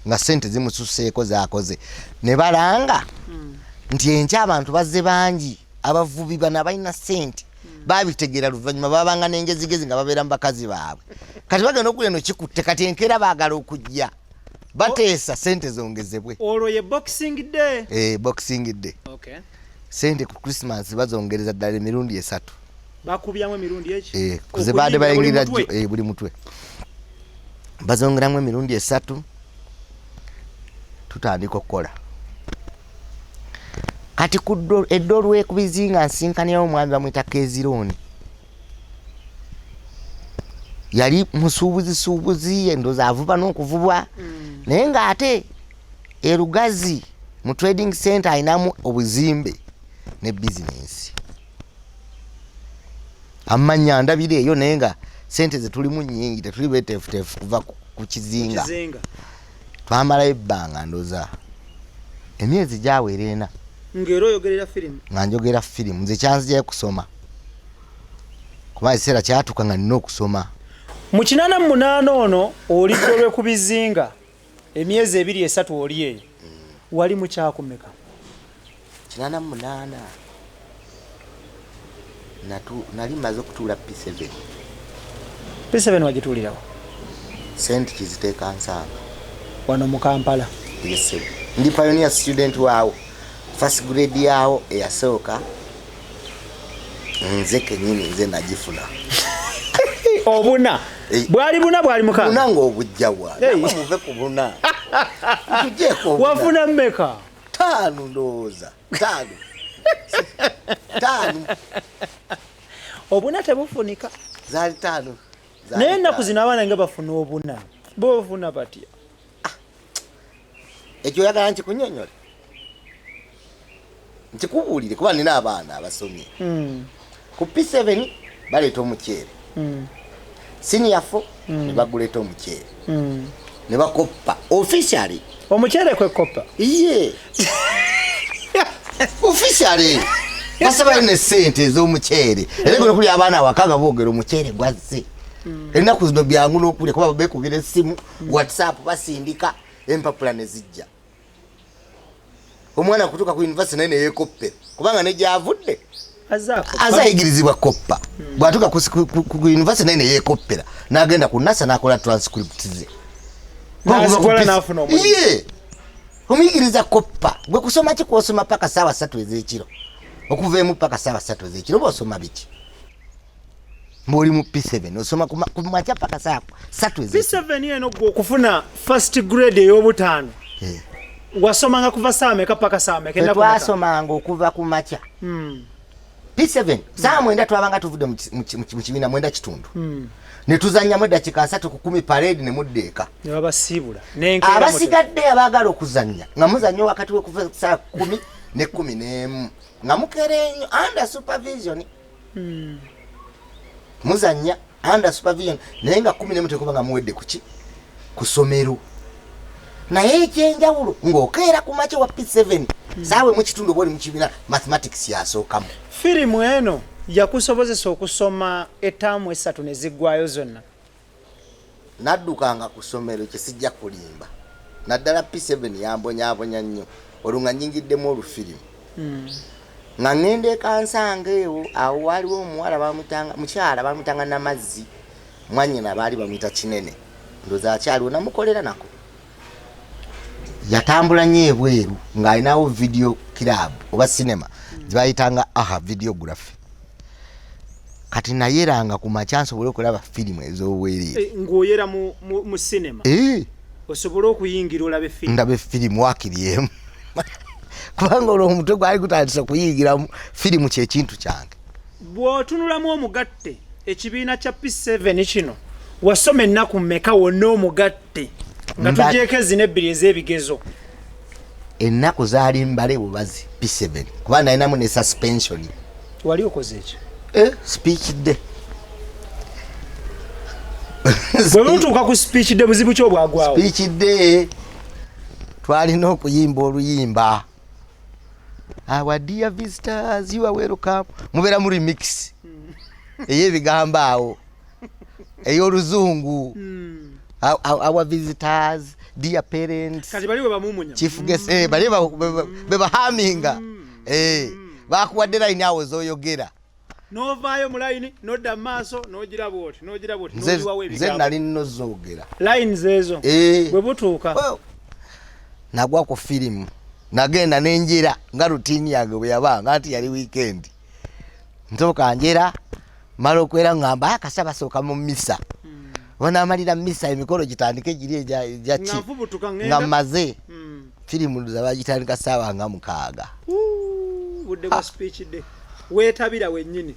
nga sente zimususeeko zakoze ne balanga nti enkya abantu bazze bangi. Abavubi bano abalina sente babitegeera luvannyuma, babanga n'engezigezi nga babeera mu bakazi baabwe. Kati bagenda okulya eno kikutte, kati enkeera baagala okujja bateesa sente zongezebwe. Olwo ye Boxing Day? Eh, Boxing Day. Sente ku Christmas bazongereza ddala emirundi esatu. Bakubyamu emirundi eki? Eh, kuze baade Okuyingira buli bayingira mutwe? Jjo, eh, buli mutwe bazongeramu emirundi esatu. Tutandika okukola kati ku eddolwe ku bizinga, nsinkanirawo omwami bamwita Kezirooni. Yali musuubuzi suubuzi, endoozi avuba n'okuvubwa, naye ng'ate erugazi mu trading center alinamu obuzimbe ne bizinensi. Amanya ndabira eyo, naye nga sente zetulimu nyingi, tetuli beteefuteefu kuva ku kizinga. Kizinga. Twamalayo ebbanga, ndoza emyezi gyawera 4. Ng'era oyogerera firimu? Nga njogera firimu. Nze kyanzijayo kusoma, kuba ekiseera kyatuuka nga nina okusoma. Mu 88 ono oli Ddolwe ku bizinga emyezi 2, 3, oli eyo wali mukyakumeka? 88 nali maze okutuula P7. P7 wagituulirawo? Sente kiziteeka nsanga. Wano mu Kampala? Yes, ndi pioneer student waawo, first grade yaawo eyasooka nze kenyini nze nagifuna. Obuna? Eh. Bwali buna, bwali mukaaga? Buna ng'obujja. Hey. Namwe muve ku buna, tugyeko obuna. Wafuna mmeka? Taano, ndowooza taano, taano. Obuna tebufunika. Zaali taano. Zaali Naye ennaku taano. zino abaana nga bafuna obuna, bo bafuna batya? Ekyo oyagala nkikunyonyole, nkikubuulire, kuba nina abaana abasomye. Ku P7 baleeta omuceere, senior 4 ne baguleeta omuceere ne bakoppa officially. Omuceere kwekoppa? Iye, officially basabayo ne sente ez'omuceere, era gwe kulya abaana awaka nga boogera omuceere gwazze. Ennaku zino byangu n'okulya kuba bekubira essimu, WhatsApp, basindika empapula ne zijja. Omwana kutuuka ku university naye neyekoppera, kubanga ne gyavudde azaako azayigirizibwa koppa. Bwatuuka ku university naye neyekoppera, n'agenda ku NASA n'akola transcript ze. N'azikola n'afuna omulimu. Ye omuyigiriza koppa. Gwe kusoma ki kwosoma paka saawa 3 ez'ekiro, okuva emu paka saawa 3 ez'ekiro? Oba osoma biki mbwoli mu P7, osoma ku makya paka saawa 3 ez'ekiro? P7 eno gwe okufuna first grade ey'obutaano, wasomanga kuva saa meka paka saa meka? Ennaku meka? Twasomanga okuva ku makya. P7 saawa 9 twabanga tuvudde mu kibiina, 9:15. Ne tuzannyamu eddakiika 30 ku 10 parade, ne mudda eka. Ne babasiibula. N'enkeera Abasigadde abaagala okuzannya nga muzannya wakati wekuva saa 10 ne 11, nga mukeera ennyo under supervision. Muzannya under supervision, naye nga 11 tekuba nga muwedde kuki ku ssomero. Naye ekyenjawulo ng'okeera ku makya wa P7, saawe mu kitundu oba oli mu kibiina, mathematics yasookamu. Firimu eno yakusobozesa okusoma ettaamu 3 ne ziggwayo zonna? Naddukanga ku ssomero, kyesijja kulimba, naddala P7 yambonyaabonya nnyo. Olwo nga nyingiddemu olufirimu, nga ŋŋenda ekansanga ewo. Awo waaliwo omuwala bamutanga, mukyala bamutanga Namazzi, mwanyina baali bamuyita Kinene, ndowooza akyaliwo. Namukolera nako. Yatambula nnyo ebweru ng'alinawo video club oba cinema zibayitanga aha videography. Kati nayeranga ku makya nsobole okulaba firimu ez'obwereere. Ng'oyera mu cinema? Eh. Osobole okuyingira olabe firimu? Ndabe firimu wakiri emu, kubanga olwo omutwe gwali gutandise okuyingiramu firimu, kyekintu kyange. Bw'otunulamu omugatte ekibiina kya P7 kino, wasoma ennaku mmeka wonna omugatte nga tugyeko ezina ebbiri ez'ebigezo? Ennaku zaali mbale bubazi P7, kuba nalinamu ne suspension. Wali okoze ekyo? Eh, speech day. Bwe mutuuka ku speech day, buzibu ki obwagwawo? Speech day twalina okuyimba oluyimba "Our dear visitors, you are welcome". Mubeera mu remix ey'ebigambo awo ey'oluzungu. Our visitors, dear parents." Kati bali bwe bamumunya. Chief guest, bali be bahaminga, bakuwadde line awo zoyogera. N'ovaayo mu layini, n'odda mu maaso, n'ogira bwoti, n'ogira bwoti. Nze N'oyiwawo nze ebigambo. Nali nno zoogera. Lines ezo. Eh. Bwe butuuka. Oh. Nagwa ku firimu, nagenda nenjera nga routine yange bwe yabanga nti yali weekend, nsooka njera, mala okwera ngamba akasa basooka mu misa, oba namalira misa emikolo gitandike giri egyaki. Nga nfubutuka Nga ŋŋenda. mmaze firimu nza bagitandika saawa nga 6. Uu, budde bwa speech day weetabira wennyini.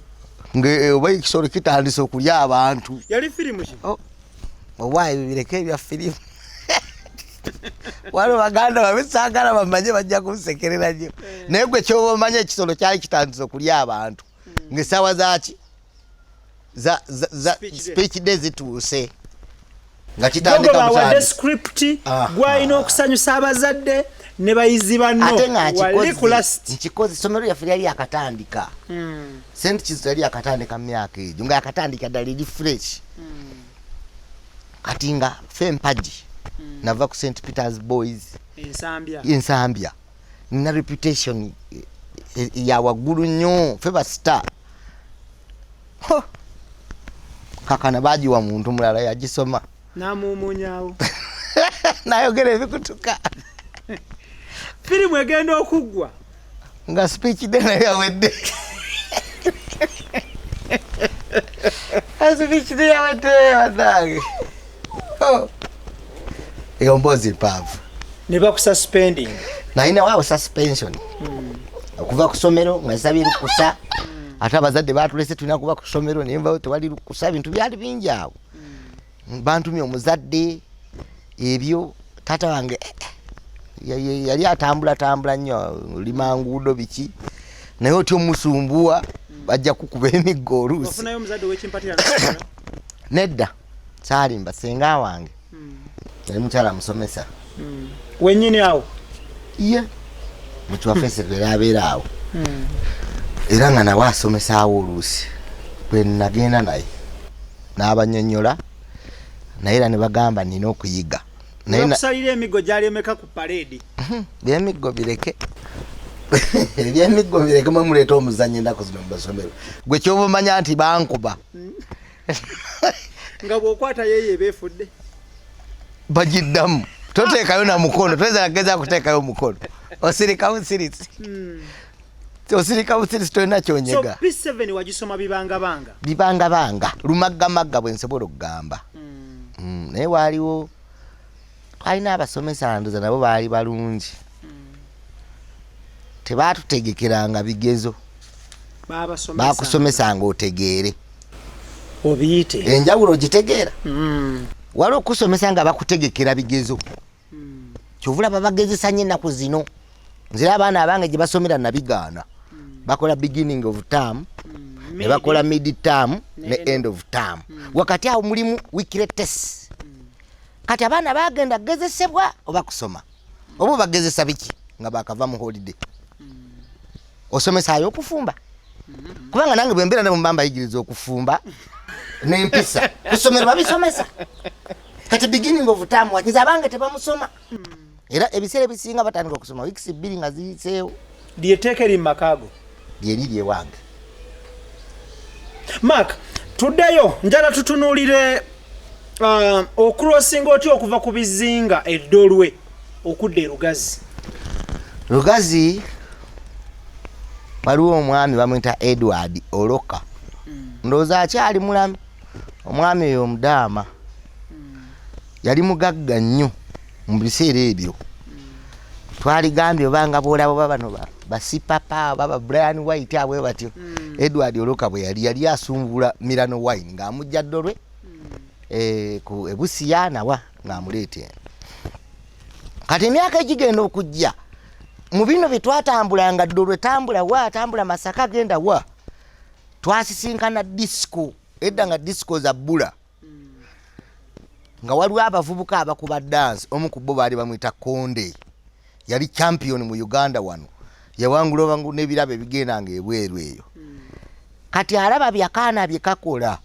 Nga oba ekisolo kitandise okulya abantu. Yali firimu ki? Oh, oba ebyo bireke ebya firimu. Waliwo baganda babe saagala bamanye, bajja kunsekerera nnyo, naye gwe kyoba omanye ekisolo kyali kitandise okulya abantu ng'essaawa zaki za Speech day. Speech day zituuse nga Gogo kitandika bawadde butandisi. script Aha. gwalina okusanyusa abazadde ne bayizi banno. Ate nga Wali ku last. Nkikoze, essomero lyaffe lyali akatandika, St Kizito yali akatandika mu myaka egyo, nga yakatandika ddala, eri fresh. Kati nga fe mpagi nava ku St Peters Boys. Ensambya. Ensambya, nina reputation ya waggulu nnyo, fe ba star. Kakana bagiwa muntu mulala yagisoma. N'amuumunyawo. Nayogera ebikutuka. Firimu egenda okuggwa. Nga speech day nayo yawedde, speech day yawedde banange. Oh. Eyo mboozi mpanvu. Ne bakususpending. Nalina waawo suspension okuva ku ssomero nga nsabye lukusa, ate abazadde batulese tulina kuba ku ssomero, naye nvayo tewali lukusa. Bintu byali bingi awo, bantumye omuzadde ebyo. Taata wange yali atambula tambula nnyo, lima nguudo biki, naye otya omusumbuwa, bajja kukuba emiggo oluusi. Ofunayo omuzadde ow'ekimpatira n'akola? Nedda, saalimba, senga wange yali mukyala musomesa. Wennyini awo? Ye mukiwafese era abeera awo, era nga nawe asomesaawo. Oluusi bwe nagenda naye n'abanyonyola, naye era ne bagamba nina okuyiga. Naye Bakusalira emiggo gyali emeka ku parade? Byemiggo bireke, ebyemiggo bireke. Mwe muleeta omuzannyo ennaku zino mu masomero, gwe kyoba omanya nti bankuba. Nga bw'okwata yeeyo eba efudde. Bagiddamu, toteekayo na mukono, toyinza nageza kuteekayo mukono, osirika busirisi, osirika busirisi, tolina So kyonyega. P7 wagisoma bibangabanga? Bibangabanga, lumaggamagga bwe nsobola okugamba. Naye waaliwo twalina abasomesa, ndoza nabo baali balungi, tebaatutegekeranga bigezo. Babasomesa. Bakusomesanga otegeere. Obiyite. Enjawulo ogitegeera? Waliwo okusomesa nga bakutegekera bigezo. Kyova olaba bagezesa nnyo ennaku zino. Nzira abaana abange gye basomera nabigaana. Bakola beginning of term, ne bakola mid term ne end of term. Wakati awo mulimu weekly test. Kati abaana bagenda gezesebwa oba kusoma, oba obagezesa biki nga bakava mu holiday? Osomesaayo okufumba? Kubanga nange bwe mbeera nabo mba mbayigiriza okufumba n'empisa. Ku ssomero babisomesa. Kati beginning of term wakiza abange tebamusoma, era ebiseera ebisinga batandika okusoma weeks 2 nga ziyiseewo. Lyeteeka eri mu makaago. Lyeriri ewange. Mark, tuddeyo, njala tutunuulire okucrossinga otya okuva ku bizinga eddolwe okudda e Lugazi? Lugazi waliwo omwami bamwita Edward Oloka. Ndowooza akyali mulamu omwami oyo omudaama. Yali mugagga nnyo mu biseera ebyo. Twaligambye obanga bwolaba oba bano basipapa oba ba Brian White abwe batyo. Edward Oloka bwe yali asumbula Milano wine ng'amujja ddolwe ku Ebusiya nawa ng'amuleeta eno. Kati emyaka egigenda okujja mu bino bye twatambulanga, ddolwe tambula wa, tambula Masaka genda wa, twasisinkana disco. Edda nga disco za bbula, nga waliwo abavubuka abakuba dance. Omu ku bo baali bamwita Konde, yali champion mu Uganda wano, yawangula obangu n'ebirabo ebigendanga ebweru eyo. Kati alaba byakaana bye kakola,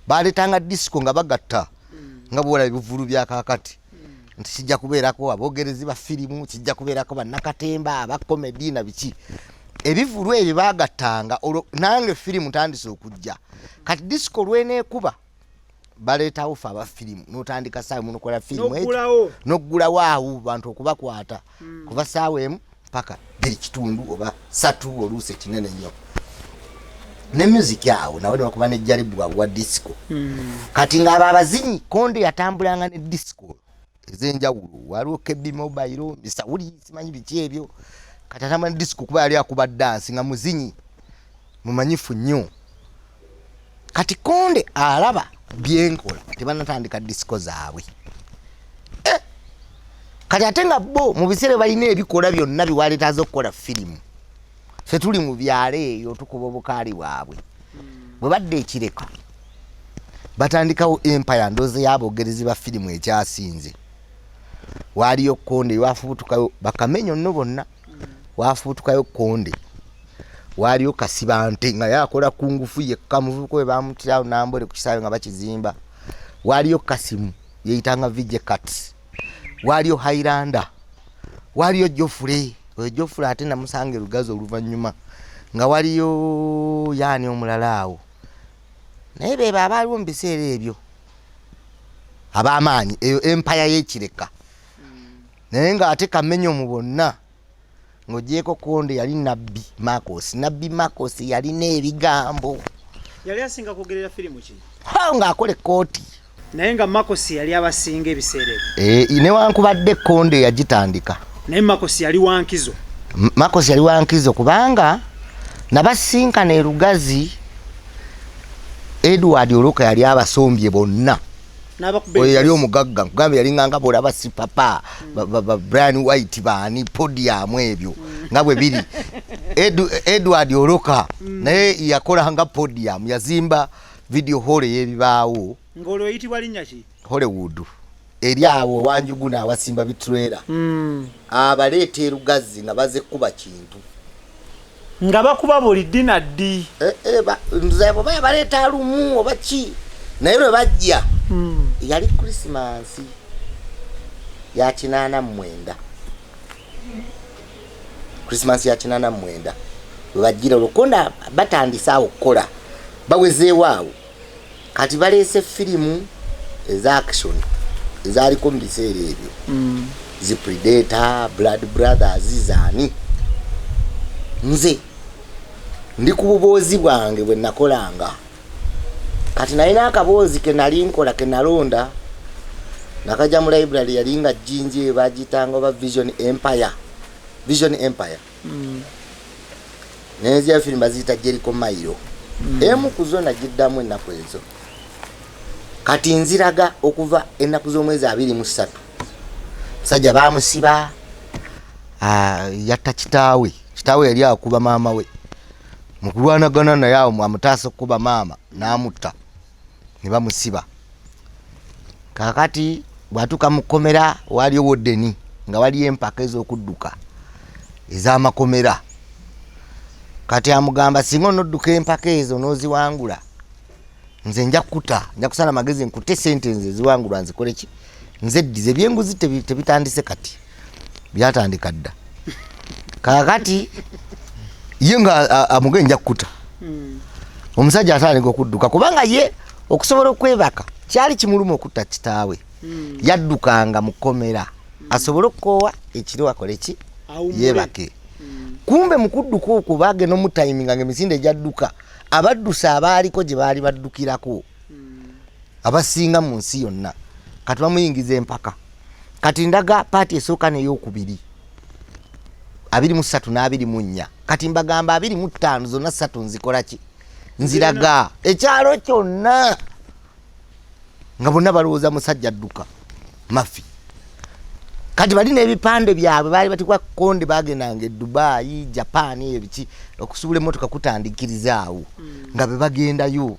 baleetanga disco nga bagatta nga bwolaba ebivulu bya kaakati nti kijja kubeerako aboogerezi ba firimu, kijja kubeerako bannakatemba aba comedy na biki. Ebivulu ebyo bagattanga. Olwo nange firimu tandise okujja. Kati disco lweneekuba baleetawo fe aba firimu, n'otandika saawa emu nokola firimu ekyo. N'oggulawo. N'oggulawo awo bantu okubakwata kuva saawa 1 paka 2:15 oba 3, oluusi ekinene nnyo ne music awo nawe nebakuba ne jaribu wa disco. Kati ng'abo abazinyi, Konde yatambulanga ne disco ez'enjawulo. Waliwo KB Mobile, Misawuli, simanyi biki ebyo. Kati atambula ne disco kuba yali akuba dance nga muzinyi mumanyifu nnyo. Kati Konde alaba byenkola, tebanatandika disco zaabwe. Kati ate nga bo mu biseera balina ebikola byonna biwaleetaza okukola firimu, ffe tuli mu byalo eyo tukuba obukaali bwabwe. Bwe badda ekireka batandikawo empire ndoozi y'abogerezi ba firimu ekyasinze. Waaliyo Konde, wafubutukayo bakamenyo nno bonna, wafubutukayo Konde, waaliyo Kasibante nga yakola ku ngufu yekka, muvubuka we bamutirawo Nambole ku kisaawe nga bakizimba. Waaliyo Kasimu yeyitanga VJ Cats, waaliyo Highlander, waaliyo Jofule. Oyo Jofule ate namusanga erugazi oluvannyuma. Nga waliyo yaani omulala awo, naye bebo abaaliwo mu biseera ebyo ab'amaanyi, eyo empire y'ekireka. Naye ng'ate kamenyo mu bonna ng'ogyeko Konde yali Nabbi Marcos. Nabbi Marcos yalina ebigambo. Yali asinga kwogerera firimu ki? Ha, ng'akola ekkooti. Naye nga Marcos yali abasinga ebiseera ebyo. E, newankubadde Konde yagitandika, naye Marcos yali wankizo. Marcos yali wankizo kubanga nabasinkana e Lugazi. Edward Oloka yali abasombye bonna. N'abakuba. Oyo yali omugagga, nkugambye yali nganga bwolaba si papa ba Brian White baani podium ebyo nga bwe biri. Edward Oloka naye yakola nga podium, yazimba video hall ey'ebibaawo. Ng'olwo eyitibwa linnya ki? Hollywood eri awo wanjuguna awasimba bitrailer. Abaleeta erugazi nga baze kuba kintu. Nga bakuba buli ddi na ddi. Eh, eh, nze oba yabaleeta lumu oba ki, naye lwe bajja yali Krisimansi ya 89, Krisimansi ya 89 lwe bajjira. Olukonda batandise awo okukola, bawezeewo awo. Kati baleese firimu eza action ezaaliko mu biseera ebyo, zi Predator, Blood Brothers, zaani. Nze ndi ku buboozi bwange bwe nakolanga. Kati nalina akaboozi ke nali nkola ke nalonda nakajja mu library, yali nga jjinji eyo bagiyitanga oba Vision Empire, Vision Empire. Nenzia firimu baziyita Jericho Mailo. Emu ku zo nagiddamu ennaku ezo. Kati nziraga okuva ennaku z'omwezi 23, musajja bamusiba, yatta kitaawe. Kitaawe yali akuba maama we, mu kulwanagana naye awo amutaasa okukuba maama n'amutta, ne bamusiba. Kakati bw'atuuka mu kkomera, waaliyo warden, nga waliyo empaka ez'okudduka ez'amakomera. Kati amugamba, singa onodduka empaka ezo n'oziwangula, nze nja kukuta, nja kusala magezi nkute sente nze eziwangulwa nzikole ki, nze ddize. Ebyenguzi tebitandise kati, byatandika dda. Kakati ye nga amuge nja kukuta. Omusajja atandika okudduka, kubanga ye okusobola okwebaka kyali kimuluma okutta kitaawe. Yaddukanga mu kkomera asobole okukoowa ekiro akole ki? Awummule. Yeebake. Kumbe mu kudduka okwo bagenda omutayiminga nga emisinde egyadduka, abaddusa abaaliko gye baali baddukirako abasinga mu nsi yonna. Kati bamuyingiza empaka. Kati ndaga part esooka neyokubiri, 23 n'24. Kati mbagamba 25 zonna ssatu nzikola ki? Nziraga ekyalo kyonna, nga bonna balowooza musajja adduka mafi. Kati bali n'ebipande byabwe baali batikwa konde, bagendanga e Dubai, Japan, eyo biki, okusuubula emmotoka kutandikiriza awo, nga be bagendayo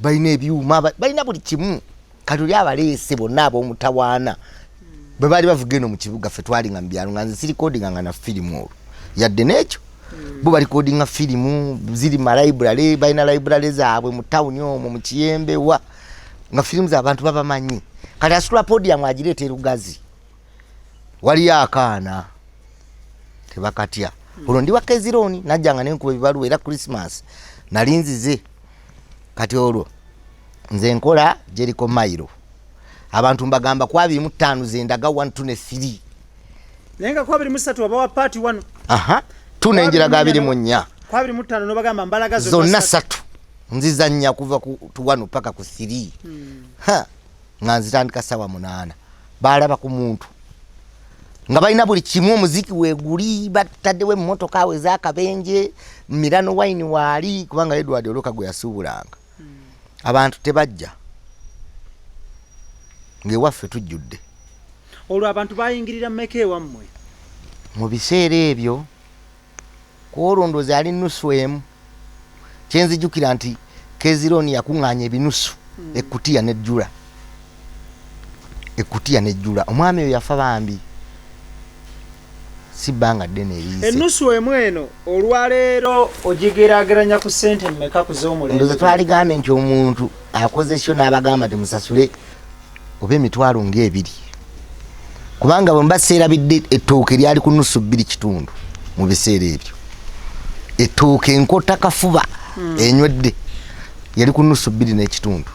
balina ebyuma, balina buli kimu. Kati oli abaleese bonna ab'omutawaana bwe baali bavuga eno mu kibuga, ffe twalinga mu byalo, nga nze sirikodinga nga na firimu olwo yadde n'ekyo. Bo balikodinga firimu ziri ma library, balina library zaabwe mu tawuni omwo mu Kiyembe wa, nga firimu z'abantu babamanyi. Kati asitula podium agireeta erugazi, waliyo akaana tebakatya. Olwo ndi wa Kezironi, najjanga nenkuba ebibaluwa, era Christmas nali nzize. Kati olwo nze nkola Jericho Mile, abantu mbagamba ku 25 zendaga 1, 2 ne 3. Naye nga ku 23 wabawa part 1. Aha, 2 nenjiraga 24. Ku 25 nobagamba mbalaga. Zonna ssatu nzizannya kuva ku 1 paka ku 3. Ha, nga nzitandika sawa 8. Balaba ku muntu nga balina buli kimu, omuziki weeguli, bataddewo emmotoka awo ez'akabenje, Mirano wine waali, kubanga Edward Oloka gwe yasuubulanga. Abantu tebajja, ng'ewaffe tujjudde. Olwo abantu bayingirira mmeka ewammwe? Mu biseera ebyo kwolwo ndowooza yali nusu emu. Kyenzijukira nti Kezironi yakuŋŋaanya ebinusu, ekutiya nejjula, ekutiya nejjula. Omwami oyo yafa bambi si bbanga ddene eriyise. Ennusu emu eno olwaleero ogigeraageranya ku ssente mmeka ku z'omulembe? Ndowooza twaligambe nti omuntu akoze kyo n'abagamba nti musasule oba 20,000, kubanga bwe mba seerabidde, ettooke lyali ku nusu bbiri kitundu mu biseera ebyo. Ettooke enkota kafuba enywedde yali ku nusu bbiri n'ekitundu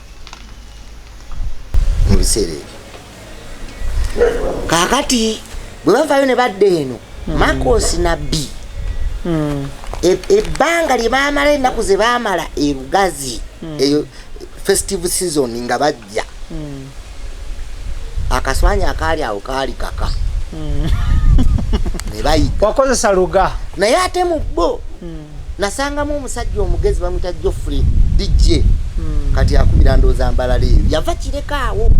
mu biseera ebyo. Kaakati bwe bavayo ne badda eno, Makosi Nabbi, ebbanga lye baamala, ennaku ze baamala erugazi eyo festive season nga bajja, akaswanya akaali awo kaali kaka ne bayiga. Wakozesa luga. Naye ate mu bo nasangamu omusajja omugezi bamwita Joffrey DJ. Kati akubira ndowooza mbalala eyo, yava Kireka awo,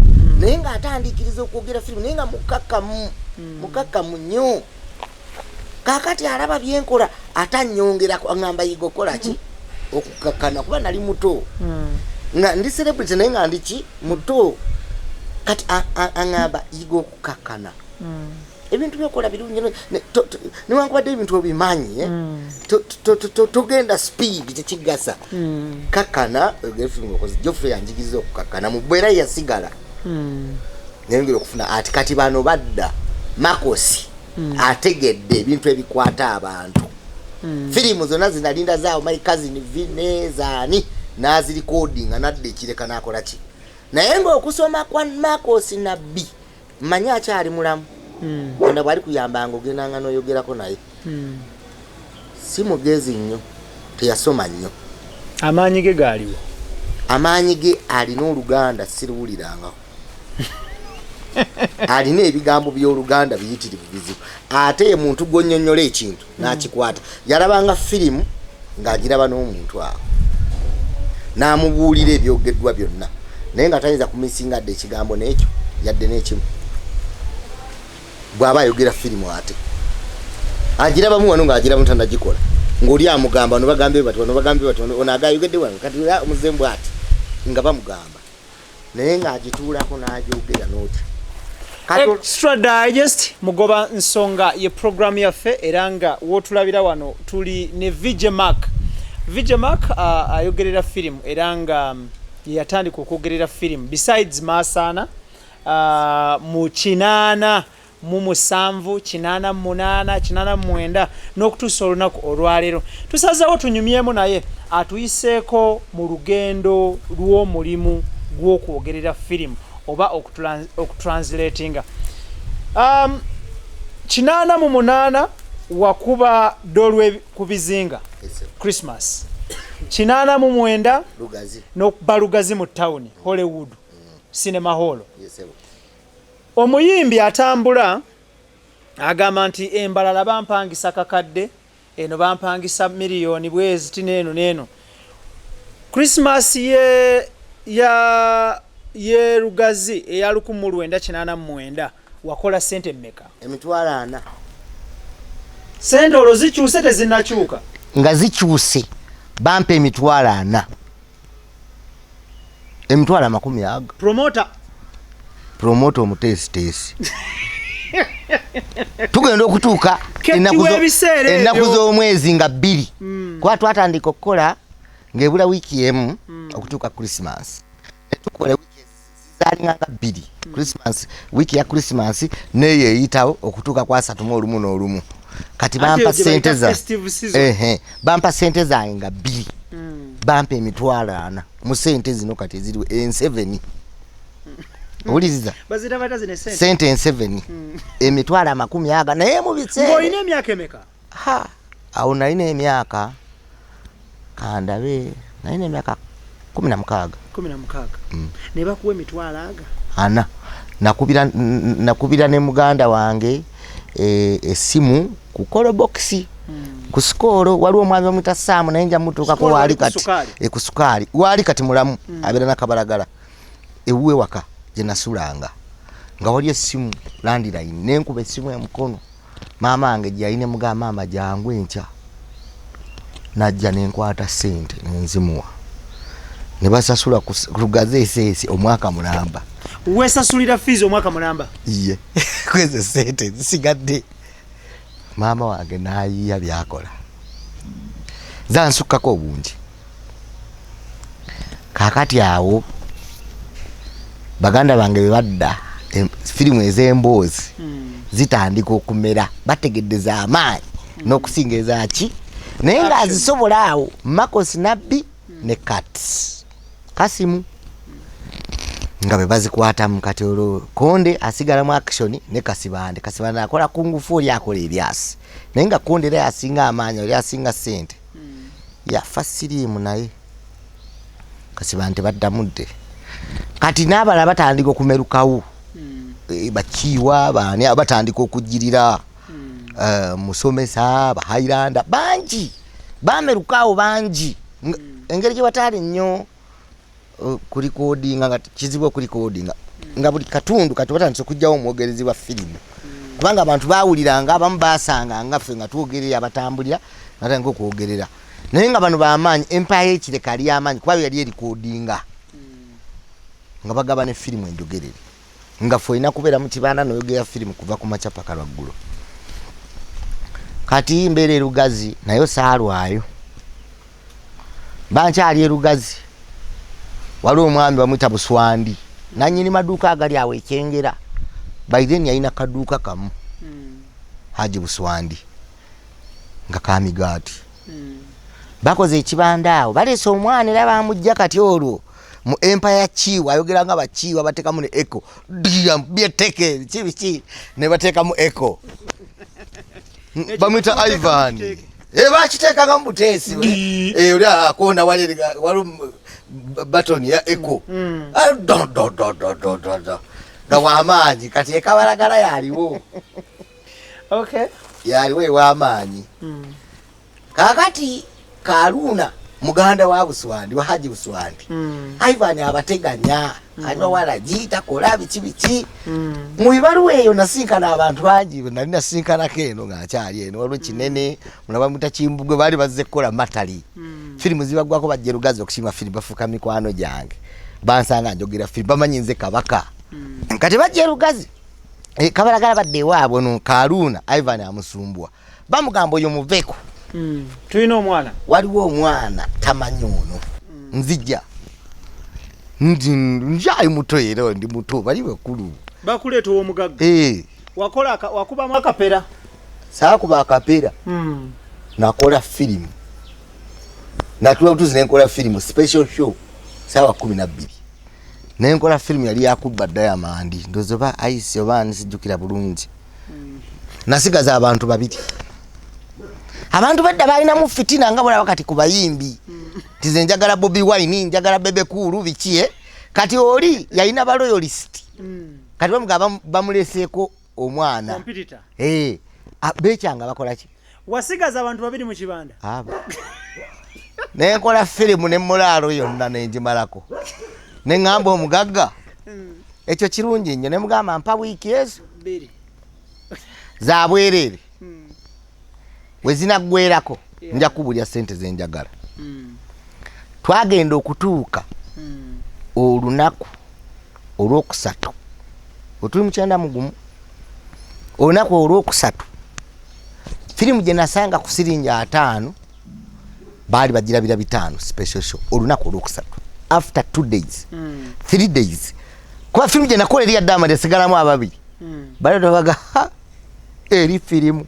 naye ng'atandikiriza okwogera firimu, naye nga mukakkamu, mukakkamu nnyo. Kaakati alaba byenkola ate annyongerako, aŋŋamba yiga okola ki, okukakkana, kuba nali muto nga ndi celebrity, naye nga ndi ki, muto. Kati aŋŋamba yiga okukakkana, ebintu byokola birungi, newankubadde ebintu obimanyi, eh? Togenda speed, tekigasa, kakkana. Joffrey yanjigiriza okukakkana mu bwera, yasigala nayongera okufuna ati kati bano badda, Makosi ategedde ebintu ebikwata abantu. Firimu zonna zinalinda zaawo, My Cousin Vinny zaani, nazirikodinga, nadda ekireka nakola ki. Naye ngaokusoma kwa Makosi Nabbi, mmanyi akyali mulamu, onda bwali kuyambanga ogendanga n'oyogerako naye, si mugezi nnyo, teyasoma nnyo. Amaanyi ge gaaliwo. Amaanyi ge alina oluganda siruwulirangako, alina ebigambo by'oluganda biyitirivu bizibu, ate ye muntu gwonnyonnyola ekintu n'akikwata. Yalabanga firimu ng'agiraba n'omuntu awo. N'amubuulira ebyogeddwa byonna, naye nga tayinza kumisinga dde ekigambo n'ekyo yadde n'ekimu. Bw'aba ayogera firimu ate agirabamu wano ng'agiramu tanagikola, ng'oli amugamba, "Bano bagambye bati, bano bagambye bati, ono agayogedde wano, kati era omuzembu ati," nga bamugamba, naye ng'agituulako n'agyogera n'otya. Kati Extra Digest Mugoba Nsonga ye programu yaffe, era nga wotulabira wano tuli ne VJ Mark. VJ Mark ayogerera firimu, era nga yeyatandika okwogerera firimu besides Masaana mu 87, 88, 89 n'okutuusa olunaku olwaleero. Tusazeewo tunyumyemu naye atuyiseeko mu lugendo lw'omulimu gw'okwogerera firimu oba okutranslatinga. 88 wakuba Dolwe ku bizinga. Yes, sir. Christmas 89. Lugazi. N'okuba Lugazi mu tawuni, Hollywood Cinema Hall. Yes, sir. Omuyimbi atambula agamba nti embalala bampangisa kakadde, eno bampangisa miliyoni bweziti, neeno neeno. Christmas ye ya ye Lugazi eya 1989 wakola sente mmeka? 400,000. Sente olwo zikyuse, tezinnakyuka? Nga zikyuse, bampa 400,000, emitwalo amakumi aga. Promota? Promota omuteesiteesi. Tugenda okutuuka Keti w'ebiseera ebyo. Ennaku z'omwezi nga 2, kuba twatandika okukola ng'ebula wiiki emu okutuuka Christmas, netukola wiiki zizaalinga nga 2, Christmas, wiiki ya Christmas neyo eyitawo okutuuka ku 31 n'olumu. Kati Ate bampa eyo gye sente bayita za festive season. Ehe, bampa sente zange nga 2, bampa 400,000 mu sente zino kati eziriwo enseveni, owuliriza? Bazita bata zino esente? Sente enseveni, emitwalo amakumi aga, naye mu biseera Ng'olina emyaka emeka? Ha, awo nalina emyaka, kandabe, nalina emyaka 16. 16, ne bakuwa emitwalo aga? Ana. Nakubira nakubira ne muganda wange essimu ku call box ku Sikoolo. Waliwo omwami bamwita Saamu, naye nja mutuukako. Sikoolo waali wali ku kati Sukaali? Ku Sukaali waali kati mulamu, abeera nakabalagala ewuwe waka gye nasulanga, nga wali essimu landline, nenkuba essimu emukono maama wange gye yalina, mugamba, "Maama, jangu enkya." Najja nenkwata sente nenzimuwa, ne basasula ku Lugazi eseesi omwaka mulamba. Weesasulira fees omwaka mulamba? Iye, kwezo sente zisigadde maama wange nayiya byakola zansukkako obungi. Kakati awo baganda bange bebadda, firimu ez'emboozi zitandika okumera, bategedde z'amaanyi n'okusinga ezaki, naye ng'azisobola awo Marcos Nabbi ne Kats Kasimu nga be bazikwatamu. Kati olwo Konde asigala mu action ne Kasibande. Kasibande akola kungufu, oli akola ebyasi, naye nga Konde era yasinga amaanyi, oli asinga sente. Yafa siriimu, naye Kasibante baddamudde. Kati n'abalala batandika okumerukawo. Bakiiwa baani batandika okujjirira. Musomesa bahairanda bangi bamerukawo bangi. Engeri gye bataali nnyo kurikodinga, nga kizibu okurikodinga, nga buli katundu kati batandise okugjawo omwogerezi wa firimu, kubanga abantu bawuliranga, abamu basanga nga ffe nga twogerera, abatambulira batandika okwogerera, naye nga bano bamaanyi. Empaya ekireka ali amaanyi, kuba yali erikodinga nga bagaba ne firimu enjogerere, nga fe olina kubeera mu kibanda noyogera firimu kuva ku makya paka lwaggulo. Kati mbeera erugazi, naye saalwayo, bankyali erugazi. Waliwo omwami bamwita Buswandi, nanyini maduuka agali awo ekyengera. By then yalina kaduuka kamu, Haji Buswandi, nga kamigaati. Bakoze ekibanda awo, baleese omwana era bamujja. Kati olwo mu empire kiwa ayogera nga bakiwa bateekamu ne echo, byeteke biki biki, ne bateekamu echo. Bamwita Ivan. Bakiteekanga mu buteesi. Oli akonda wali wali batoni ya echo. Ah, do do do do do do do, nga wamaanyi. Kati ekabalagala yaliwo. Yaliwo ewamaanyi. Kakati Kaluuna Muganda wa Buswandi, wa Haji Buswandi. Ivan abateganya, anywa walagi, takola biki biki. Mu bibaluwa eyo nasinkana abantu bangi, nali nasinkanako eno nga nkyali eno, waliwo Kinene, mulaba muta Kimbugwe, baali bazze kukola matali. Firimu zibaggwako bajja Lugazi okusiima firimu, bafuuka mikwano gyange. Bansanga njogera firimu, bamanyi nze Kabaka. Kati bajja Lugazi, Kabalagala badde ewaabwe no Kaluuna, Ivan amusumbwa. Bamugamba oyo muveeko. Tulina omwana. Waliwo omwana tamanyi ono. Nzija. Ndi njayi muto era ndi muto, bali bakulu. Bakuleeta ow'omugagga. Wakola wakubamu akapera. Saakuba akapera. Nakola firimu. Natula butuzi ne nkola firimu special show saawa 12. Ne nkola firimu yali yakubba Diamond. Ndowooza oba Ice oba nsijjukira bulungi. Nasigaza abantu babiri. Abantu badda balinamu fitina nga bw'olaba kati ku bayimbi. Nti nze njagala Bobi Wine, njagala Bebe Cool, biki, eh? Kati oli yalina ba loyalist. Kati bamugamba bamuleseeko omwana. Competitor. Bekyanga bakola ki? Wasigaza abantu babiri mu kibanda. Abo. Ne nkola firimu ne mulaalo yonna ne ngimalako. Ne ŋŋamba omugagga. Ekyo kirungi nnyo. Ne mugamba mpa wiiki ezo. Bbiri. Za bwereere. We zinaggweerako, nja kubulya ssente ze njagala. Twagenda okutuuka olunaku olwokusatu, otuli mu 91, olunaku olwokusatu firimu gye nasanga ku siringi 50 baali bagirabira 500 special show olunaku olwokusatu after 2 days, 3 days, kuba firimu gye nakola eri ya Diamond esigalamu ababiri. Bali baga eri firimu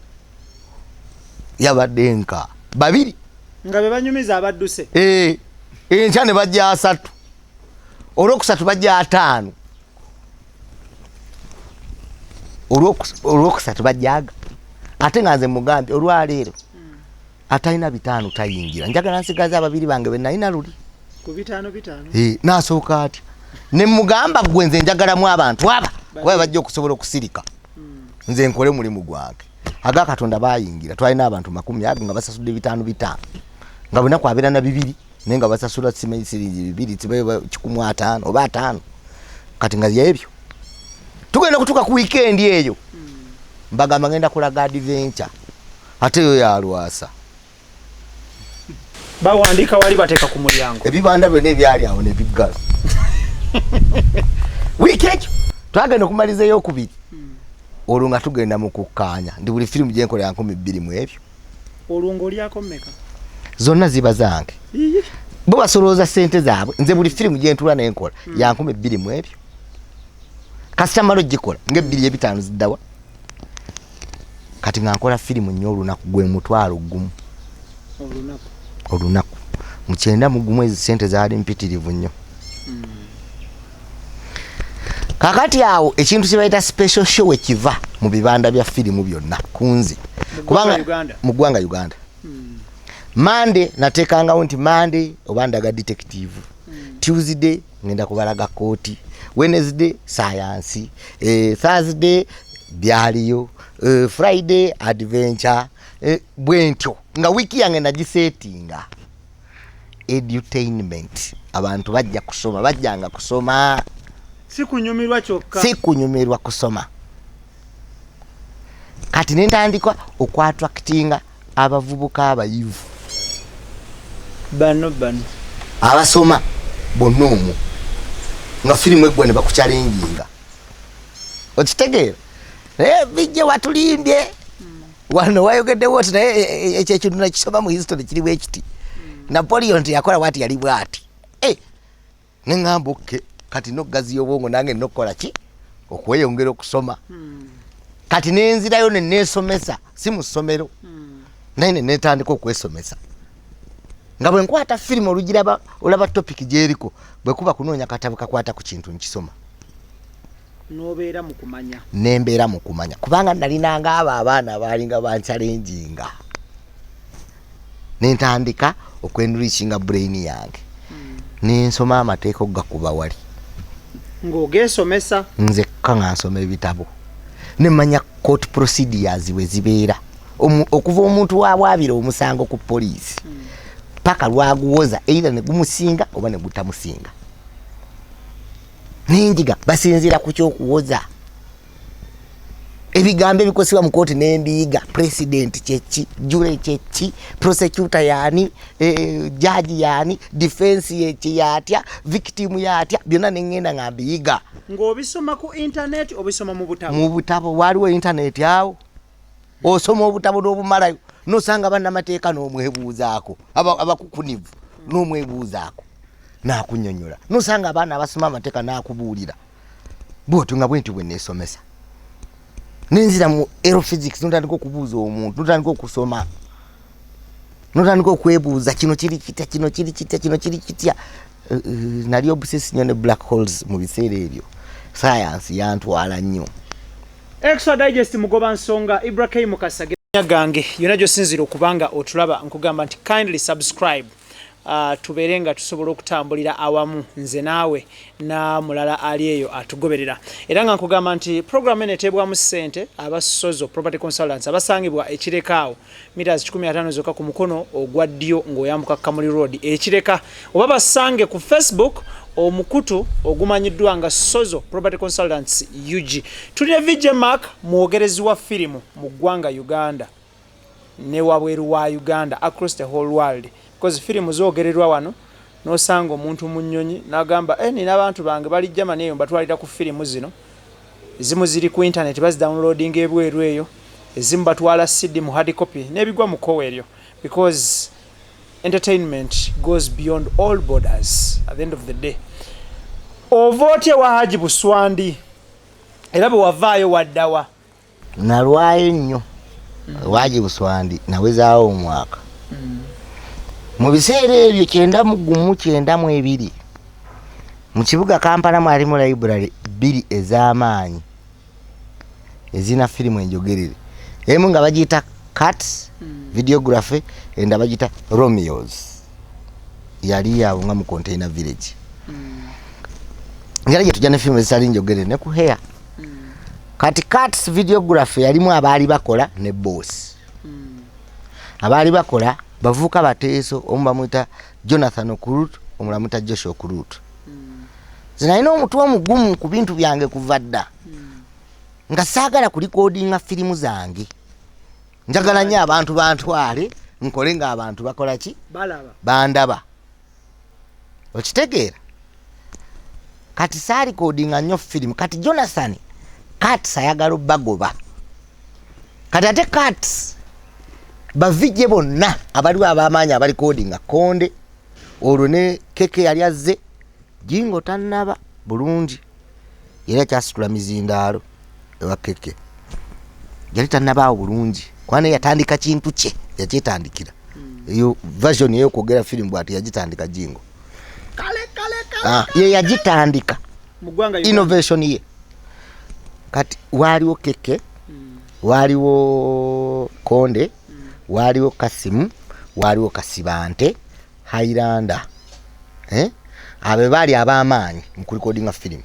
yabadde nka babiri nga be banyumiza abadduse. Enkya ne bajja 3, olwokusatu bajja 5, olwokusatu bajjaga. Ate nga nze mugambye olwaleero atalina 5 tayingira, njagala nsigaze ababiri bange be nalina luli ku 5 5. N'asooka atya ne mugamba gwe nze njagalamu abantu aba kuba bajja okusobola okusirika, nze nkole mulimu gwange. Aga Katonda bayingira, twalina abantu 20 nga basasudde 5 5, nga bunaku abeera na 2 naye nga basasula simanyi siringi 2, simanyi 150 oba 5. Kati nga byebyo tugenda okutuuka ku weekend eyo, mbagamba ngenda kulaga adventure, ate yo yalwasa. Bawandiika wali bateeka ku mulyango. Ebibanda byonna ebyali awo ne biggala. Wiiki ekyo twagenda okumaliza ey'okubiri, olwo nga tugenda mu kukkaanya ndi buli firimu gye nkola ya 2000 mu ebyo. Olwo ng'olyako mmeka? Zonna ziba zange. Bo basolooza ssente zaabwe, nze buli firimu gye ntuula ne nkola ya 2000 mu ebyo. Kasita mmala ogikola ng'ebbiri ebitaano ziddawa. Kati nga nkola firimu nnyo olunaku gwe 10,000. Olunaku. Olunaku. Mu 91 ezo ssente zaali mpitirivu nnyo. Kakati awo ekintu kye bayita special show ekiva mu bibanda bya firimu byonna ku nze. Mu Kubanga ggwanga Uganda. Mu ggwanga Uganda. Monday nateekangawo nti Monday oba ndaga detective. Tuesday ngenda kubalaga kooti. Wednesday science. Thursday byaliyo. Friday adventure. Bwentyo nga wiiki yange nagisetinga. Edutainment. Abantu bajja kusoma, bajjanga kusoma. Si kunyumirwa kyokka. Si kunyumirwa, kusoma. Kati ne ntandika okwattractinga abavubuka abayivu. Bano bano. Abasoma bonna omwo. Nga firimu eggwa ne bakuchallenginga. Okitegeera? Naye bijje watulimbye. Wano wayogeddewo oti naye ekyo ekintu nakisoma mu history kiri bwe kiti. Napoleon nti yakola bw'ati yali bw'ati. Ne ŋŋamba okay, kati n'okugaziya obwongo nange nina okukola ki? Okweyongera okusoma. Kati ne nzirayo ne neesomesa, si mu ssomero. Naye ne neetandika okwesomesa. Nga bwe nkwata firimu olugiraba, olaba topic gy'eriko, bwe kuba kunoonya katabo kakwata ku kintu nkisoma. N'obeera mu kumanya. Ne mbeera mu kumanya. Kubanga nalinanga abo abaana abaalinga banchallenginga. Ne ntandika okwenrinchinga brain yange. Ne nsoma amateeka okugakuba wali. Ng'ogeesomesa? Nze kka nga nsoma ebitabo. Ne mmanya court procedures bwe zibeera. Okuva omuntu waabwabira omusango ku poliisi. Paka lwaguwoza either ne gumusinga oba ne gutamusinga. Nenjiga basinziira ku kyokuwoza. Ebigambo ebikozesebwa mu kooti nembiyiga. President kyeki, jury kyeki, prosecutor yaani, judge yaani, defense yeki yatya, victim yatya, byonna nengenda nga mbiyiga. Ng'obisoma ku internet, obisoma mu butabo? Mu butabo. Waliwo internet awo, osoma obutabo n'obumalayo, nosanga bannamateeka n'omwebuuzaako, abakukunivu n'omwebuuzaako n'akunyonyola, nosanga abaana abasoma amateeka n'akubuulira. Bwotyo nga bwentyo bwe neesomesa, nenzira mu aerophysics, notandika okubuuza omuntu, notandika okusoma, notandika okwebuuza kino kiri kitya, kino kiri kitya, kino kiri kitya. Nali obsessed nnyo ne black holes mu biseera ebyo. Science yantwala nnyo. Extra Digest, mugoba nsonga Ibrahim Mukasa gange. Yonna gyosinzira okubanga otulaba, nkugamba nti kindly subscribe, tubeere nga tusobola okutambulira awamu, nze naawe na mulala ali eyo atugoberera. Era nga nkugamba nti program eno eteebwamu ssente abasozo Property Consultants, abasangibwa ekirekaawo meters 15 zokka ku mukono ogwa ddyo ng'oyambuka Kamuli Road ekireka, oba basange ku Facebook, omukutu ogumanyiddwa nga Sozo Property Consultants UG. Tulina VJ Mark, mwogerezi wa firimu mu ggwanga Uganda ne wabweru wa Uganda, across the whole world, because firimu zoogererwa wano n'osanga omuntu mu nnyonyi n'agamba, eh, nina abantu bange bali Germany eyo, mbatwalira ku firimu zino. Ezimu ziri ku internet, bazidownloadinga ebweru eyo, ezimu batwala CD mu hard copy n'ebigwa mu kkowa eryo, because entertainment goes beyond all borders at the end of the day. Ova otya ewa Haji Buswandi, era bwe wavaayo waddawa? Nalwayo nnyo waji Buswandi, nawezaawo omwaka. Mu biseera ebyo 91, 92, mu kibuga Kampala mwalimu library bbiri ez'amaanyi ezina firimu enjogerere. Emu nga bagiyita Cats Videography, enda bagiyita Romeos, yali yawo nga mu Container Village. Ngera gye tujja ne firimu ezitali njogerere ne ku hair. Kati Cats Videography yalimu abaali bakola ne boss. Abaali bakola bavubuka bateeso, omu bamuyita Jonathan Okurut, omulala muyita Joshua Okurut. Nze nalina omutwe omugumu ku bintu byange kuva dda, nga saagala kulikodinga firimu zange. Njagala nnyo abantu bantwale nkole ng'abantu bakola ki? Balaba. Bandaba, okitegeera? Kati saalikodinga nnyo firimu. Kati Jonathan, Cats ayagala obbagoba. Kati ate Cats ba VJ bonna abaliwo ab'amaanyi abalikodinga, Konde olwo ne Keke yali azze, Jingo tannaba bulungi, yali akyasitula mizindaalo ewa Keke, yali tannabaawo bulungi, kuba naye yatandika kintu kye yakyetandikira. Eyo version eyokwogera firimu bwati yagitandika Jingo. Kale kale kale. Ah, ye yagitandika. Mu ggwanga Uganda. Innovation ye. Kati waaliwo Keke, waaliwo Konde, waaliwo Kasimu, waaliwo Kasibante Hairanda, eh? Abo baali ab'amaanyi mu kulikodinga firimu,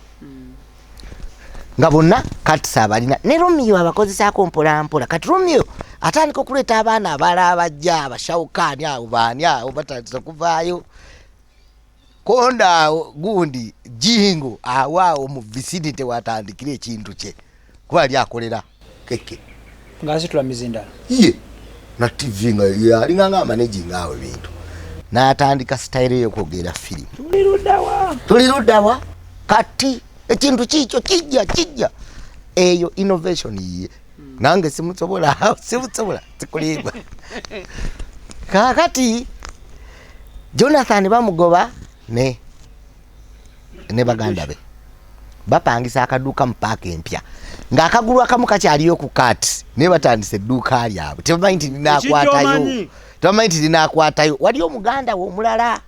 nga bonna Katisa abalina ne Romeo abakozesaako mpolampola. Kati Romeo atandika okuleeta abaana abalala abajja, abashawukaani abo, baani abo batandise okuvaayo. Konda awo, gundi Jingo awo awo mu vicinity watandikira ekintu kye, kuba yali akolera Keke. Ng'asitula mizindalo. Ye na TV nga yalinga nga amanaginga awo ebintu, n'atandika sitayiro ey'okwogera firimu. Tuli luddawa? Tuli luddawa? Kati ekintu kiikyo kijja kijja, eyo innovation yiye. Nange simusobola, simusobola, sikulimba. Kakati Jonathan bamugoba ne baganda be bapangisa akaduuka mu paaka empya, ng'akagulu akamu kakyaliyo ku Kat, naye batandise edduuka lyabwe, tebamanyi nti linakwatayo. Ekijja. Tebamanyi nti linakwatayo, wali omuganda we omulala.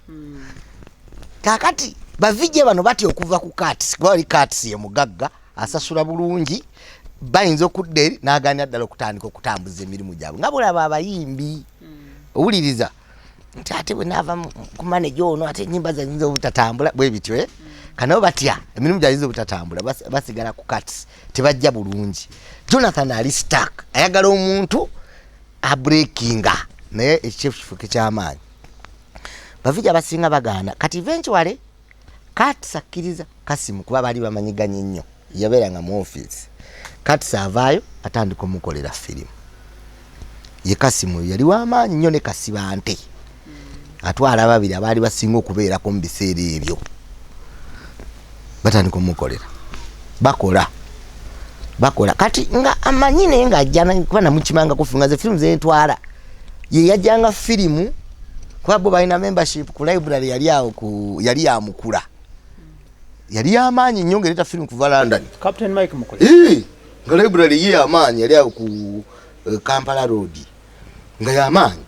Kakati ba VJ bano batya okuva ku Kats, kuba wali Kats ye mugagga, asasula bulungi, bayinza okudda eri n'agaanira ddala okutandika okutambuza emirimu gyabwe, nga bulaba abayimbi. Owuliriza nti ate bwe naava ku manager ono, ate enyimba zayinza obutatambula bwe bityo, eh? Kanabo batya emirimu gyayinza obutatambula, basigala ku Kats, tebajja bulungi. Jonathan ali stuck, ayagala omuntu abreakinga, naye ekyefu kifuuke kyamaanyi. Ba VJ abasinga bagaana. Kati eventually Kats akkiriza Kasimu, kuba baali bamanyiganye nnyo, yabeeranga mu office. Kats avaayo atandika omukolera firimu. Ye Kasimu yali w'amaanyi nnyo ne Kasibante, atwala ababiri abaali basinga okubeerako mu biseera ebyo. Batandika omukolera, bakola bakola. Kati nga amanyi, naye ngaajja kuba namukimanga kufi nga ze firimu zentwala, ye yajjanga firimu, kuba bo balina membership ku library yali awo ku yali yamukula, yali yamaanyi nnyo, ngaereeta firimu kuva London. Captain Mike Mukula. Nga library ye yamaanyi, yali awo ku Kampala Road, nga yamaanyi.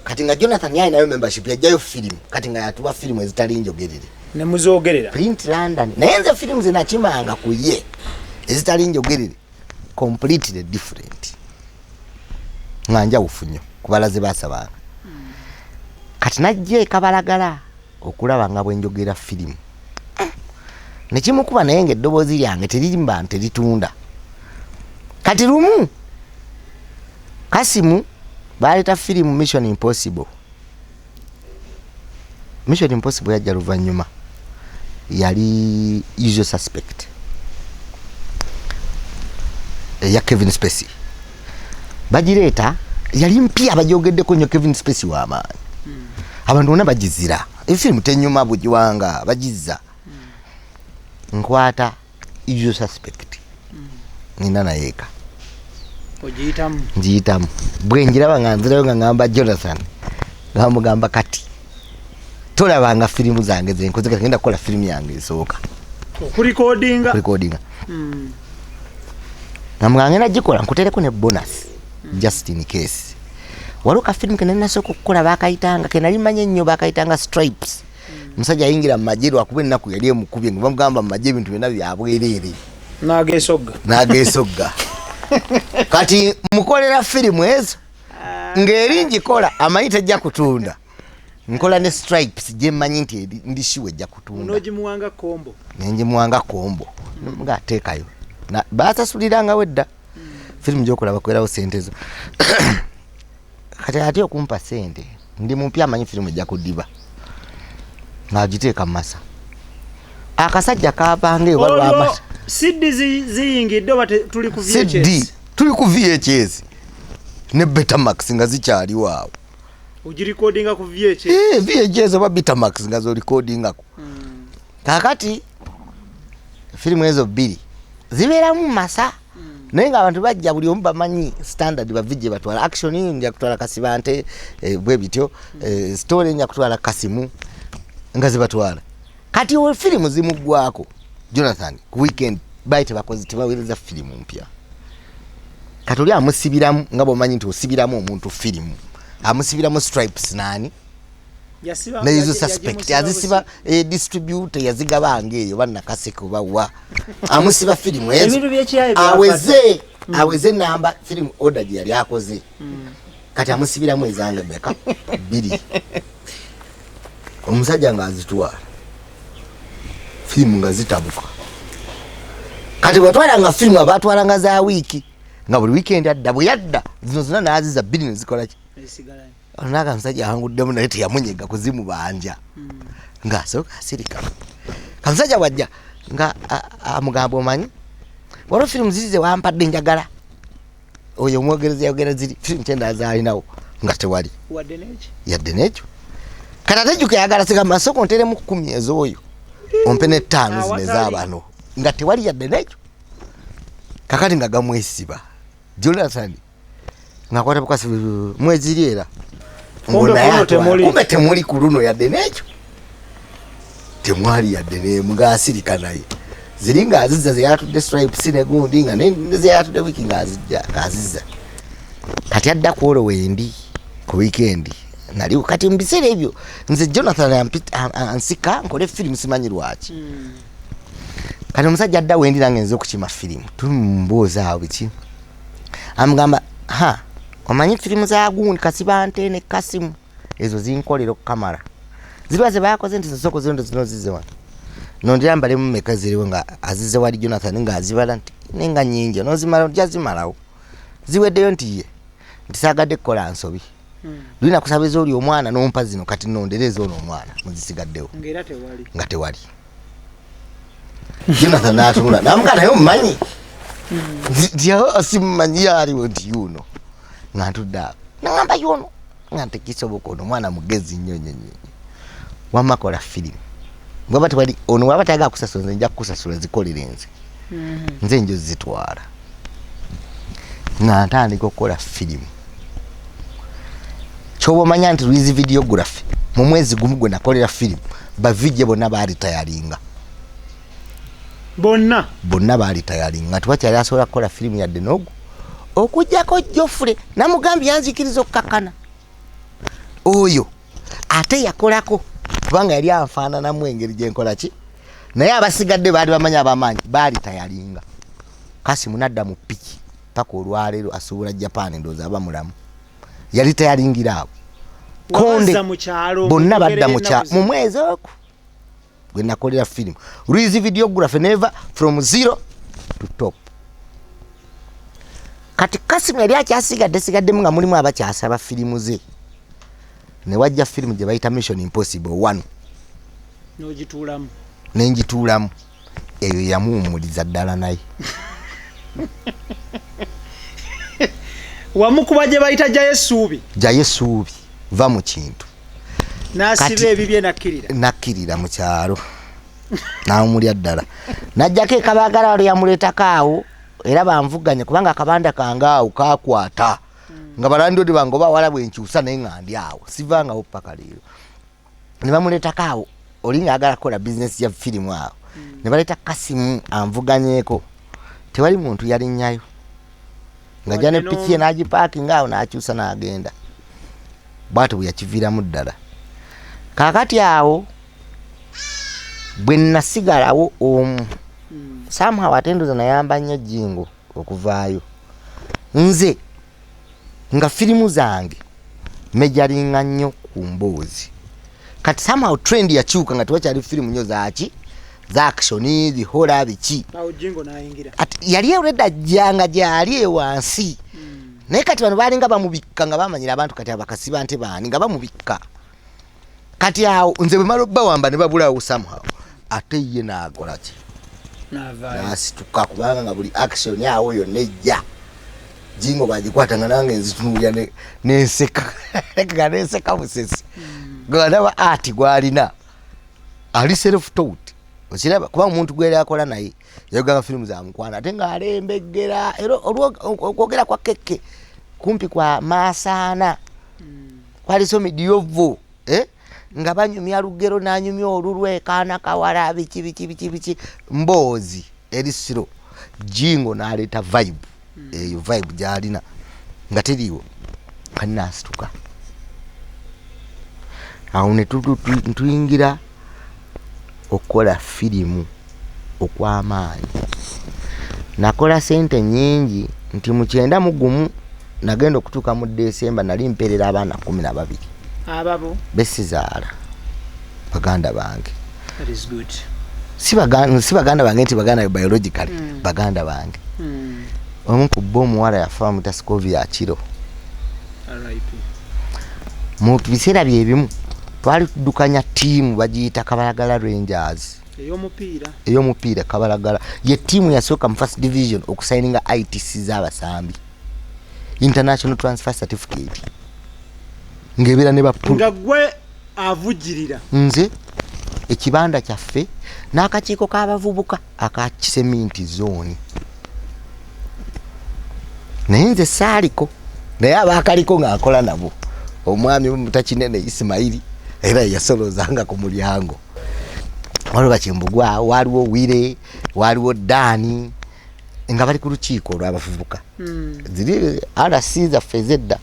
Kati nga Jonathan yalinayo membership, yajjayo firimu. Kati nga yatuwa firimu ezitali njogerere. Nemuzogerera. Print London. Naye nze firimu zenakimanga ku ye ezitali njogerere, completely different, nga njawufu nnyo kubala ze basabanga. Kati najja ekabalagala okulaba nga bwenjogera firimu nekimukuba, naye nga eddoboozi lyange terimba teritunda. Kati lumu Kasimu baleeta firimu Mission Impossible. Mission Impossible yajja luvannyuma, yali Usual Suspect eya Kevin Spacey. Bagireeta, yali mpya, bagyogeddeko nnyo. Kevin Spacey w'amaanyi, abantu bonna bagizira, efirimu tenyuma bugiwanga bagizza. Nkwata Usual Suspect, nina naye eka. Ogiyitamu. Ngiyitamu, bwe njiraba nga nzirayo nga ngamba Jonathan, nga mugamba, kati tolabanga firimu zange zenkoze, kati ngenda kukola firimu yange esooka. Okurecordinga. Recordinga. Nga ngenda gikola, nkutereko ne bonus just in case. Waliwo ka firimu kenali nasooka okukola, bakayitanga, kenali manye ennyo, bakayitanga Stripes. Omusajja ayingira mu magye lwakuba ennaku yali emukubye, nga bamugamba mu magye ebintu byonna byabwereere. N'agesogga. N'agesogga. Kati mukolera firimu ezo ng'eri ngikola amanyi tejja kutunda, nkola ne Stripes gyemmanyi nti ndi sure ejja kutunda. N'ogimuwanga combo. Nengimuwanga combo ngaateekayo. Basasulirangawo edda firimu gyokola, bakwerawo sente zo. Kati ate okumpa sente, ndi mupya, amanyi firimu ejja kudiba, ng'agiteeka mu masa. Akasajja kavangaeyo. Olwo balwamasa. CD ziyingidde oba tuli ku CD. VHS? Tuli ku VHS ne Betamax nga zikyaliwo awo. Ogirecordinga ku VHS? Eh, VHS oba Betamax nga zorecordingako. Kakati firimu ezo bbiri zibeeramu masa, naye nga abantu bajja, buli omu bamanyi standard ba VJ batwala. Action nja kutwala Kasibante, bwe bityo, story nja kutwala Kasimu, nga zibatwala. Kati olwo firimu zimuggwako Jonathan ku weekend, baali tebakoze, tebaweereza firimu mpya. Kati oli amusibiramu, nga bwomanyi nti osibiramu omuntu firimu, amusibiramu Stripes nani neyizo Suspect azisiba. Distributor yazigabanga eyo bannakaseke oba wa, amusiba firimu ezo. Ebintu by'ekiyaye byafata. Aweze namba firimu order gye yali akoze. Kati amusibiramu ezange meka bbiri, omusajja ng'azitwala, firimu nga zitabuka. Kati bwatwalanga firimu, abatwalanga za wiiki, nga buli weekend adda. Bwe yadda zino zonna n'aziza bbiri nezikolaki? Ezisigalayo. Onaga musajja awanguddemu, naye teyamunyega kuzimubanja, ng'asooka asirika. Kamusajja bwajja nga amugamba, omanyi waliwo firimu ziri zewampadde, njagala oyo omwogereza yogera ziri firimu kyenda zaalinawo nga tewali. Wadde n'eki. Yadde n'ekyo. Kati ate jjuka yagala sigamba, sooka onteremu 10 ez'oyo, ompe n'ettaano zino Awatali. ez'abano, nga tewali yadde n'ekyo. Kakati nga gamwesiba Jonathan, ngakwata bukasi mweziri era. Kumbe Ngo naye kuno atwala. temuli. Kumbe temuli ku luno yadde n'ekyo, temwali yadde n'emu. Ng'asirika, naye ziri ng'azizza zeyatudde Stripes ne gundi, nga ne zeyatudde wiiki ng'azijja ng'azizza. Kati adda ku olwo wendi ku weekend naliwo. Kati mu biseera ebyo nze Jonathan ansika nkole firimu, simanyi lwaki. Kati omusajja adda wendi, nange nze okukima firimu, tuli mu mboozi awo biki, amugamba, ha, omanyi firimu za gundi Kasibante ne Kasimu ezo zinkolera okukamala, ziriwa ze bakoze? Nti zisoko zino zino zize wano nondira mbalemu meka ziriwo. Nga azize wali Jonathan ng'azibala nti nenga nyingi, onozimala? Ojja zimalawo, ziweddeyo. Nti ye, nti saagadde kukola nsobi. Luli nakusaba ezooli omwana nompa zino, kati nondera ezoono omwana muzisigaddewo nga tewali. Jonathan natunula namuga, naye omumanyi? Nti simumanyi, aliwo. Nti yuno nga ntudde awo, nagamba yono nga ntekisoboka, ono omwana mugezi nnyo nnyo nnyo. Wamma kola firimu, bwaba tewali ono waba tayagala kusasula, nze nja kukusasula, zikolere nze, nze njo zitwala. Nga ntandika okukola firimu, kyoba omanya nti Louise Videography mu mwezi gumu gwe nakolera firimu, ba VJ bonna baali tayalinga. Bonna? Bonna baali tayalinga, tiwakyali asobola kukola firimu yadde nogu, okugjako Jofule. Namugambye yanzikiriza okukakkana oyo ate yakolako, kubanga yali anfaananamu engeri gyenkola ki, naye abasigadde baali bamanyi abamaanyi baali tayalinga. Kasimu nadda mu piki paka olwaleero asuubula Japan, ndowooza aba mulamu, yali tayalingira abo. Konde bonna badda mu mwezi ogwo gwe nakolera firimu. Louise Videography never from zero to top. Kati Kasimu yali akyasigadde sigaddemu nga mulimu abakyasaba firimu ze, ne wajja firimu gye bayita Mission Impossible 1. N'ogituulamu? Nenjituulamu. Eyo yamuwumuliza ddala naye. Wamukuba gye bayita jayo essuubi. Jayo essuubi, va mu kintu. N'asiba ebibye nakkirira. Nakkirira mu kyalo, nawumulya ddala, najjako ekabagala wali yamuleetako awo era banvuganye, kubanga akabanda kange awo kakwata nga balandodi bange oba wala bwenkyusa, naye nga ndi awo sivangawo paka leero. Ne bamuleetako awo oli nga agala kukola bizinesi ya firimu awo, ne baleeta Kasimu anvuganyeeko, tewali muntu yalinnyayo, ng'ajja ne piki ye n'agipaakinga awo n'akyusa n'agenda. Bwatyo bwe yakiviiramu ddala. Kaakati awo bwe nasigalawo omu, somehow ate ndoza nayamba nnyo Jingo okuvaayo. Nze nga firimu zange mejaringa nnyo ku mboozi. Kati somehow trend yakyuka nga tewakyali firimu nnyo zaki za action, zihola biki. Ati yali already ajjanga gyali ewansi, naye kati bano balinga bamubikka nga bamanyira abantu, kati abakasiba nte baani nga bamubikka. Kati awo nze bwe mala obbawamba ne babulawo, somehow ate ye n'akola ki, n'asituka, kubanga nga buli action awo yonna ejja Jingo bagikwata nga nange nzitunuulira nenseka, nga nenseka busesi, nga ndaba ati gwalina ali self taught. Okiraba, kuba omuntu gweri akola naye yayoganga firimu za mukwano ate ng'alembegera, era okwogera kwa Kekke kumpi kwa maasaana kwaliso midyovu, eh? Nga banyumya lugero, nanyumya olulwe kaana kawala biki biki biki biki, mboozi eri siro. Jingo n'aleeta vibe eyo, vibe gyalina nga teriiwo. Kati nasituka awo ne tuyingira okukola firimu okw'amaanyi. Nakola sente nyingi nti mu 91 nagenda okutuuka mu Desemba nali mpeerera abaana 12. Ababo? Besizaala, baganda bange. Si baganda bange nti baganda biologically, baganda bange. Omu ku bo omuwala yafa, muta Scovia Akiro. Mu biseera byebimu twali tuddukanya ttiimu bagiyita Kabalagala Rangers. Ey'omupiira. Kabalagala ye ttiimu yasooka mu first division okusayininga ITC z'abasambi, international transfer certificate, ng'ebeera ne bapulu. Nga gwe avujjirira? Nze ekibanda kyaffe n'akakiiko k'abavubuka aka Kiseminti Zone, naye nze saaliko, naye abaakaliko ng'akola nabo omwami Mutakinene Isimayiri, era yasolozanga ku mulyango. Waliwo Bakimbugwa, waliwo Wire, waliwo Daani, nga bali ku lukiiko olw'abavubuka. Ziri RC zaffe ezedda.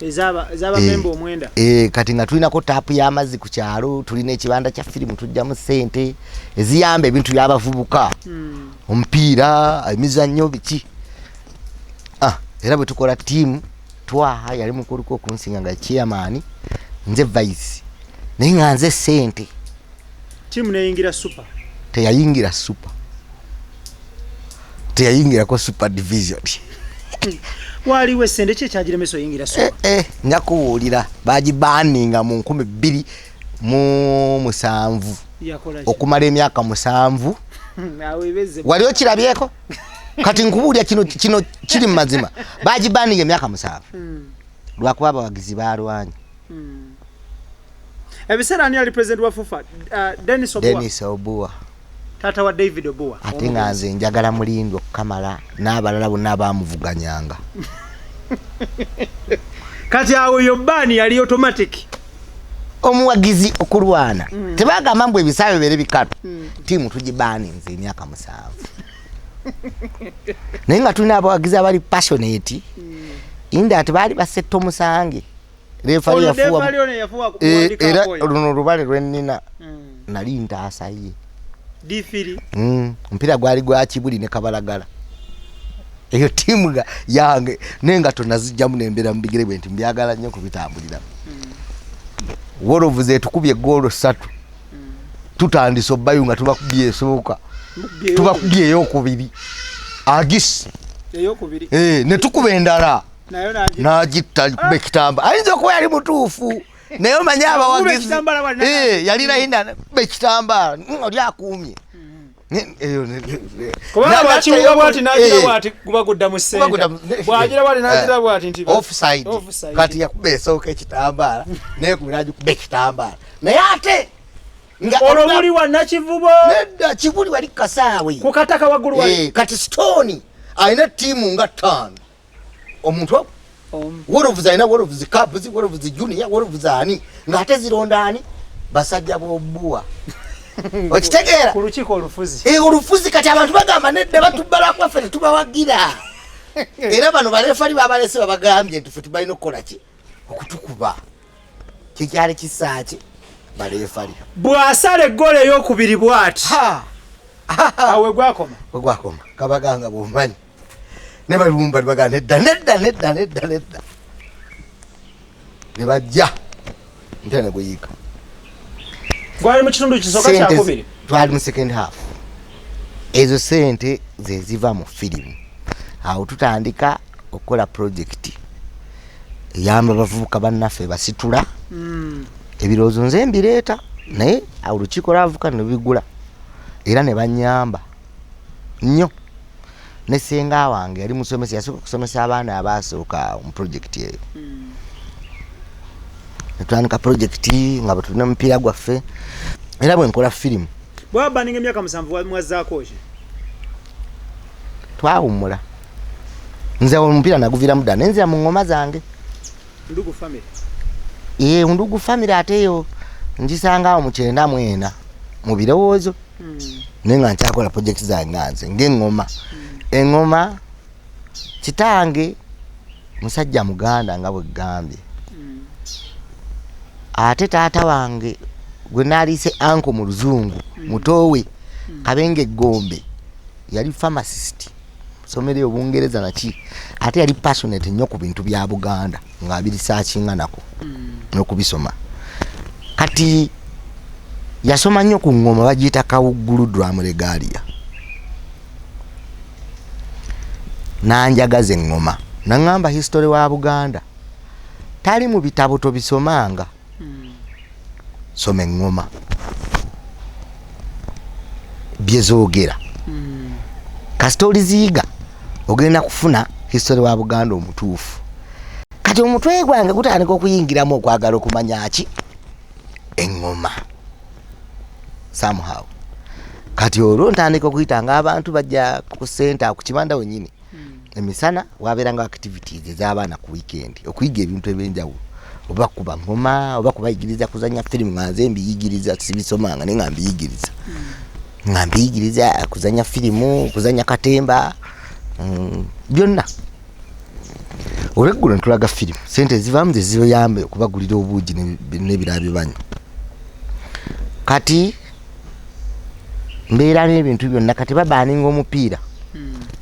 Ez'abamemba 9. Kati nga tulinako taapu y'amazzi ku kyalo, tulina ekibanda kya firimu, tujjamu ssente eziyamba ebintu by'abavubuka, omupiira, emizannyo, biki. Era bwe tukola ttiimu, Twaha yali mukuluko okunsinga nga chairman, nze vice, naye nga nze ssente. Ttiimu neyingira super? Teyayingira super, teyayingirako super division. Waliwo esente ki ekyagiremesa oyingira so? Nja kubuulira, bagibaninga mu 2007 okumala emyaka 7. Wali okirabyeko? Kati nkubuulira kino kiri mu mazima. Bagibaninga emyaka 7 lwakuba abawagizi balwanye. Ebiseera ani ali president wa FUFA? Dennis Obua. Dennis Obua. Taata wa David Obua. Ate nga nze njagala Mulindwa okukamala n'abalala bonna abamuvuganyanga. Kati awo yo ban yali automatic. Omuwagizi okulwana. Tebagamba mbu ebisaawe bibeere bikalu. Ttiimu tugibaninze emyaka 7. Naye nga tulina abawagizi abali passionate. Inda ati baali basetta omusange. Referee yafuwa. Era luno olubale lwe nnina nali ntaasa ye. Difiri. Omupiira gwali gwa Kibuli ne Kabalagala. Eyo ttiimu yange naye nga tonazijjamu nembeera mu bigere bwe nti mbyagala nnyo kubitambuliramu. Wolovu etukubye eggoolo 3. Tutandise obbayo nga tubakubye esooka. Tubakubye eyokubiri. Agisi. Eyokubiri. Ne tukuba endala. N'agitta kuba ekitamba. Ayinza okuba yali mutuufu. Naye omanyi abawagizi. Yali naye kuba ekitambaala. Oli akuumye. Kubanga bw'akiwuga bw'ati n'agira bw'ati guba gudda mu ssenta. Bw'agira bw'ati n'agira bw'ati nti offside. Kati yakuba esooka ekitambaala n'ekubira agikuba ekitambaala. Naye ate olwo muli wa Nakivubo. Nedda Kibuli wali kasaawe. Ku kataka waggulu wali. Kati Stone alina ttiimu nga 5. Omuntu Wolves alina Wolves Cubs, Wolves Junior, Wolves ani ng'ate zironda ani basajja b'obuwa. Okitegeera? Ku lukiiko olufuzi. Olufuzi kati abantu bagamba nedda batubala kwaffe tetubawagira. Era bano balefali babalese babagambye nti ffe tubalina okukola ki? Okutukuba. Kikyali kisaaki balefali. Bw'asala eggoolo ey'okubiri bw'ati. Awo we gwakoma. We gwakoma. Kabaganga bw'omanyi. Ne balumba bagamba nedda nedda nedda nedda nedda. Ne bajja. Ntera ne guyiika. Gwali mu kitundu kisooka kyakubiri. Twali mu second half. Ezo sente ze ziva mu firimu. Awo tutandika okukola project eyamba abavubuka bannaffe basitula. Ebirowoozo nze mbireeta naye olukiiko lw'abavubuka ne bigula era ne bannyamba nnyo. Ne ssenga wange yali musomesa, yasooka okusomesa abaana abaasooka mu project eyo. Ne tutandika project nga bwe tulina omupiira gwaffe era bwe nkola firimu. Bw'abaninga emyaka 7 mwazzaako ki? Twawummula. Nze omupiira naguviiramu ddala ne nzira mu ngoma zange. Ndugu family. Ndugu family ate eyo ngisanga awo mu 94 mu birowoozo. Naye nga nkyakola project zange nga nze ng'eŋŋoma. Eŋŋoma kitange musajja Muganda nga bwe ggambye. Ate taata wange gwe naaliise anko mu Luzungu mutoowe Kabenge Gombe yali pharmacist. Somero Obungereza naki ate yali passionate nnyo ku bintu bya Buganda ng'abirisakinga nako n'okubisoma. Kati yasoma nnyo ku ngoma bagiyita Kawuggulu drum regalia. Nanjagaza eŋŋoma naŋŋamba history wa Buganda tali mu bitabo tobisomanga. Soma eŋŋoma byezoogera. Kasita oliziyiga ogenda kufuna history wa Buganda omutuufu. Kati omutwe gwange gutandika okuyingiramu okwagala okumanya ki eŋŋoma somehow. Kati olwo ntandika okuyitanga abantu bajja ku center ku kibanda wennyini. Emisana wabeeranga activities ez'abaana ku weekend okuyiga ebintu ebyenjawulo, oba kuba ngoma oba kubayigiriza kuzannya firimu nga nze mbiyigiriza, sibisomanga naye nga mbiyigiriza. Nga mbiyigiriza kuzannya firimu, kuzannya katemba, byonna. Olweggulo ntulaga firimu, sente ezivaamu ze zibayambe okubagulira obuugi n'ebirala bye banywa. Kati mbeera n'ebintu byonna, kati babaaninga omupiira.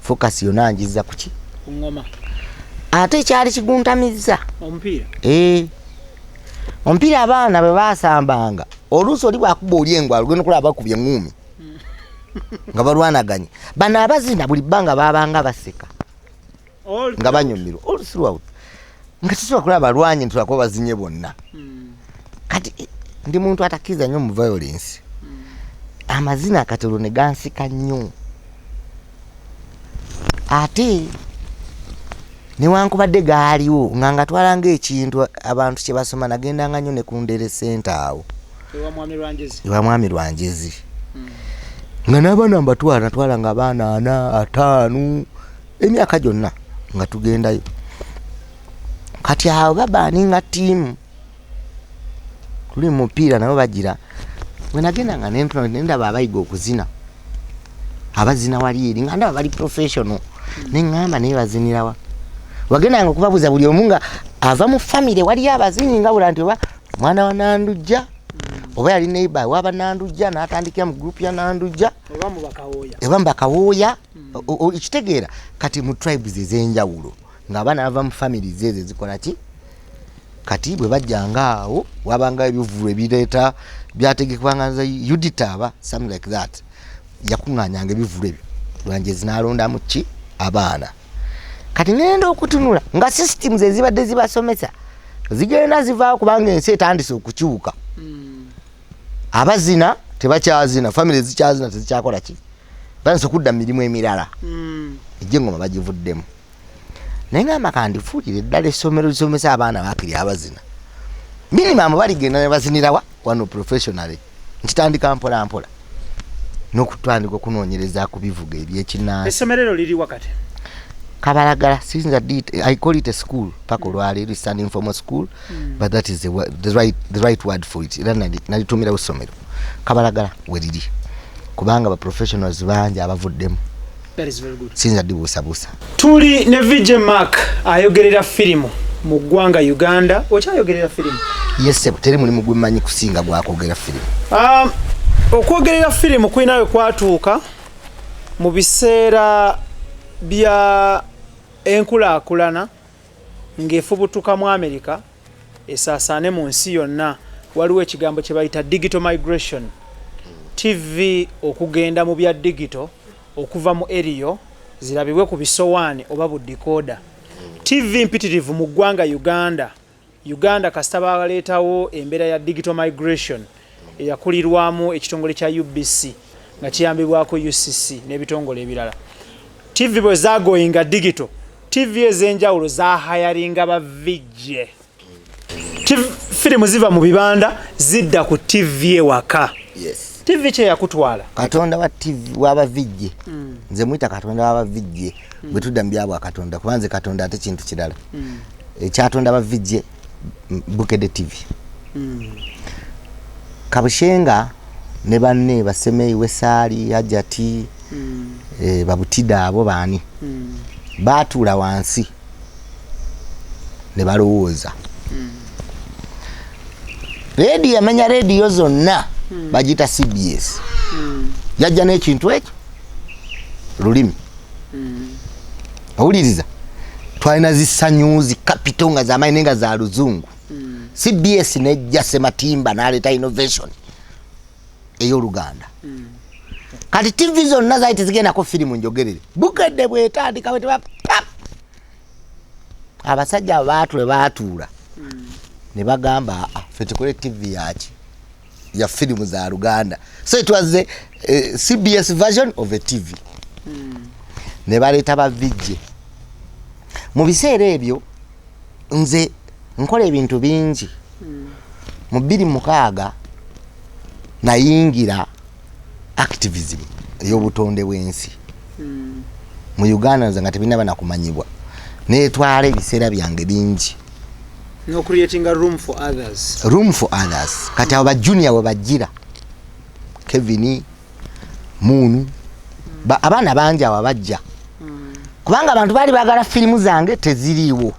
Focus yonna njizza ku ki? Ku ngoma. Ate kyali kiguntamiza. Omupiira? Omupiira abaana bwe baasambanga, oluusi oli bw'akuba oli engwalo, ogenda okulaba bakubye eŋŋuumi. Nga balwanaganye. Bano abazina buli bbanga baabanga baseka. Nga banyumirwa all throughout, nga tusobola kulaba balwanyi ntulakuba bazinye bonna. Kati ndi muntu atakkiriza nnyo mu violence. Amazina akatolo ne gansika nnyo, ate newankubadde gaaliwo nga ngatwala ngaekintu abantu kye basoma. Nagendanga nnyo ne ku Ndere Center awo ewa Mwami Lwanjezi, nga n'abaana mbatwala, natwala nga abaana 4, 5, emyaka gyonna nga tugendayo. Kati awo babaninga ttiimu tuli mu mupiira, nabo bagira. Bwe nagenda nga nentuna, nendaba abayiga okuzina, abazina wali eri, nga ndaba bali professional, neŋŋamba, naye bazinirawa? Wagendanga okubabuuza, buli omu nga ava mu famire waliyo abazinyi, nga bula nti oba mwana wa Nandujja, oba yali neighbor waba Nandujja, n'atandikira mu group ya Nandujja, oba mu Bakawooya. Oba mu Bakawooya. Ekitegeera kati mu tribes ez'enjawulo ng'abaana bava mu families ezo ezikola ki. Kati bwe bajjanga awo, wabanga ebivulu ebireeta byategekebwanga nze Yudita aba something like that, yakuŋŋaanyanga ebivulu ebyo, Lwanjezi n'alondamu ki abaana. Kati ngenda okutunula nga systems ezibadde zibasomesa zigenda zivaawo, kubanga ensi etandise okukyuka. Abazina tebakyazina, family zikyazina tezikyakola ki, batandise okudda mu mirimu emirala egyengoma bagivuddemu. Naye ngamba kandifuulire ddala essomero lisomesa abaana bakiri abazina, minimum baligenda ne bazinirawa wano professionally. Nkitandika mpola mpola n'okutandika okunoonyereza ku bivuga ebyekinansi. Essomero eryo liri wakati? Kabalagala. Sinza I call it a school paka olwaleero. It's an informal school, but that is the right word for it. Era nalitumirawo ssomero. Kabalagala weriri, kubanga ba professionals bangi abavuddemu. That is very good. Siyinza dibuusabuusa. Tuli ne VJ Mark, ayogerera firimu mu ggwanga Uganda. Okyayogerera firimu? Yes ssebo, teri mulimu gwemmanyi kusinga gwakwogera firimu. Okwogerera firimu kulina we kwatuuka mu biseera bya enkulaakulana ng'efubutuka mu America esaasaane mu nsi yonna. Waliwo ekigambo kye bayita digital migration, TV okugenda mu bya digital, okuva mu aerial zirabibwe ku bisowaani oba bu decoder. TV mpitirivu mu ggwanga Uganda. Uganda kasita baleetawo embeera ya digital migration eyakulirwamu ekitongole kya UBC nga kiyambibwako UCC n'ebitongole ebirala, TV bwe zagoyinga digital, TV ez'enjawulo zahayaringa ba VJ. Firimu ziva mu bibanda zidda ku TV ewaka. Yes. TV kyeyakutwala? Katonda wa TV waba VJ, nze muyita katonda waba VJ. Bwe tudda mu byabwa katonda, kuba nze katonda ate kintu kirala ekyatonda ba VJ, Bukedde TV, Kabushenga ne banne, Basemeyi, Wesaali, Hajati, babutida abo baani, baatuula wansi ne balowooza. Rediyo emenya rediyo zonna bagiyita CBS, yajja n'ekintu ekyo lulimi. Owuliriza, twalina zisanyuzi Capital nga zamaanyi naye nga za luzungu. CBS nejja, Sematimba n'aleeta innovation ey'oluganda. Kati TV zonna zaali tezigendako firimu njogerere. Bukedde bwetandika bweteba pap, abasajja abo baatule baatuula ne bagamba, "Ah, ffe tukole TV yaki ya firimu za luganda." So it was the CBS version of a TV. Ne baleeta ba VJ. Mu biseera ebyo nze nkola ebintu bingi. Mu 2006 nayingira activism ey'obutonde bw'ensi mu Uganda, nze nga tebinaba nakumanyibwa, netwala ebiseera byange bingi. No creating a room for others. Room for others. Kati abo bajunior we bajjira, Kevin Munu, abaana bangi abo abajja, kubanga abantu baali baagala firimu zange teziriiwo.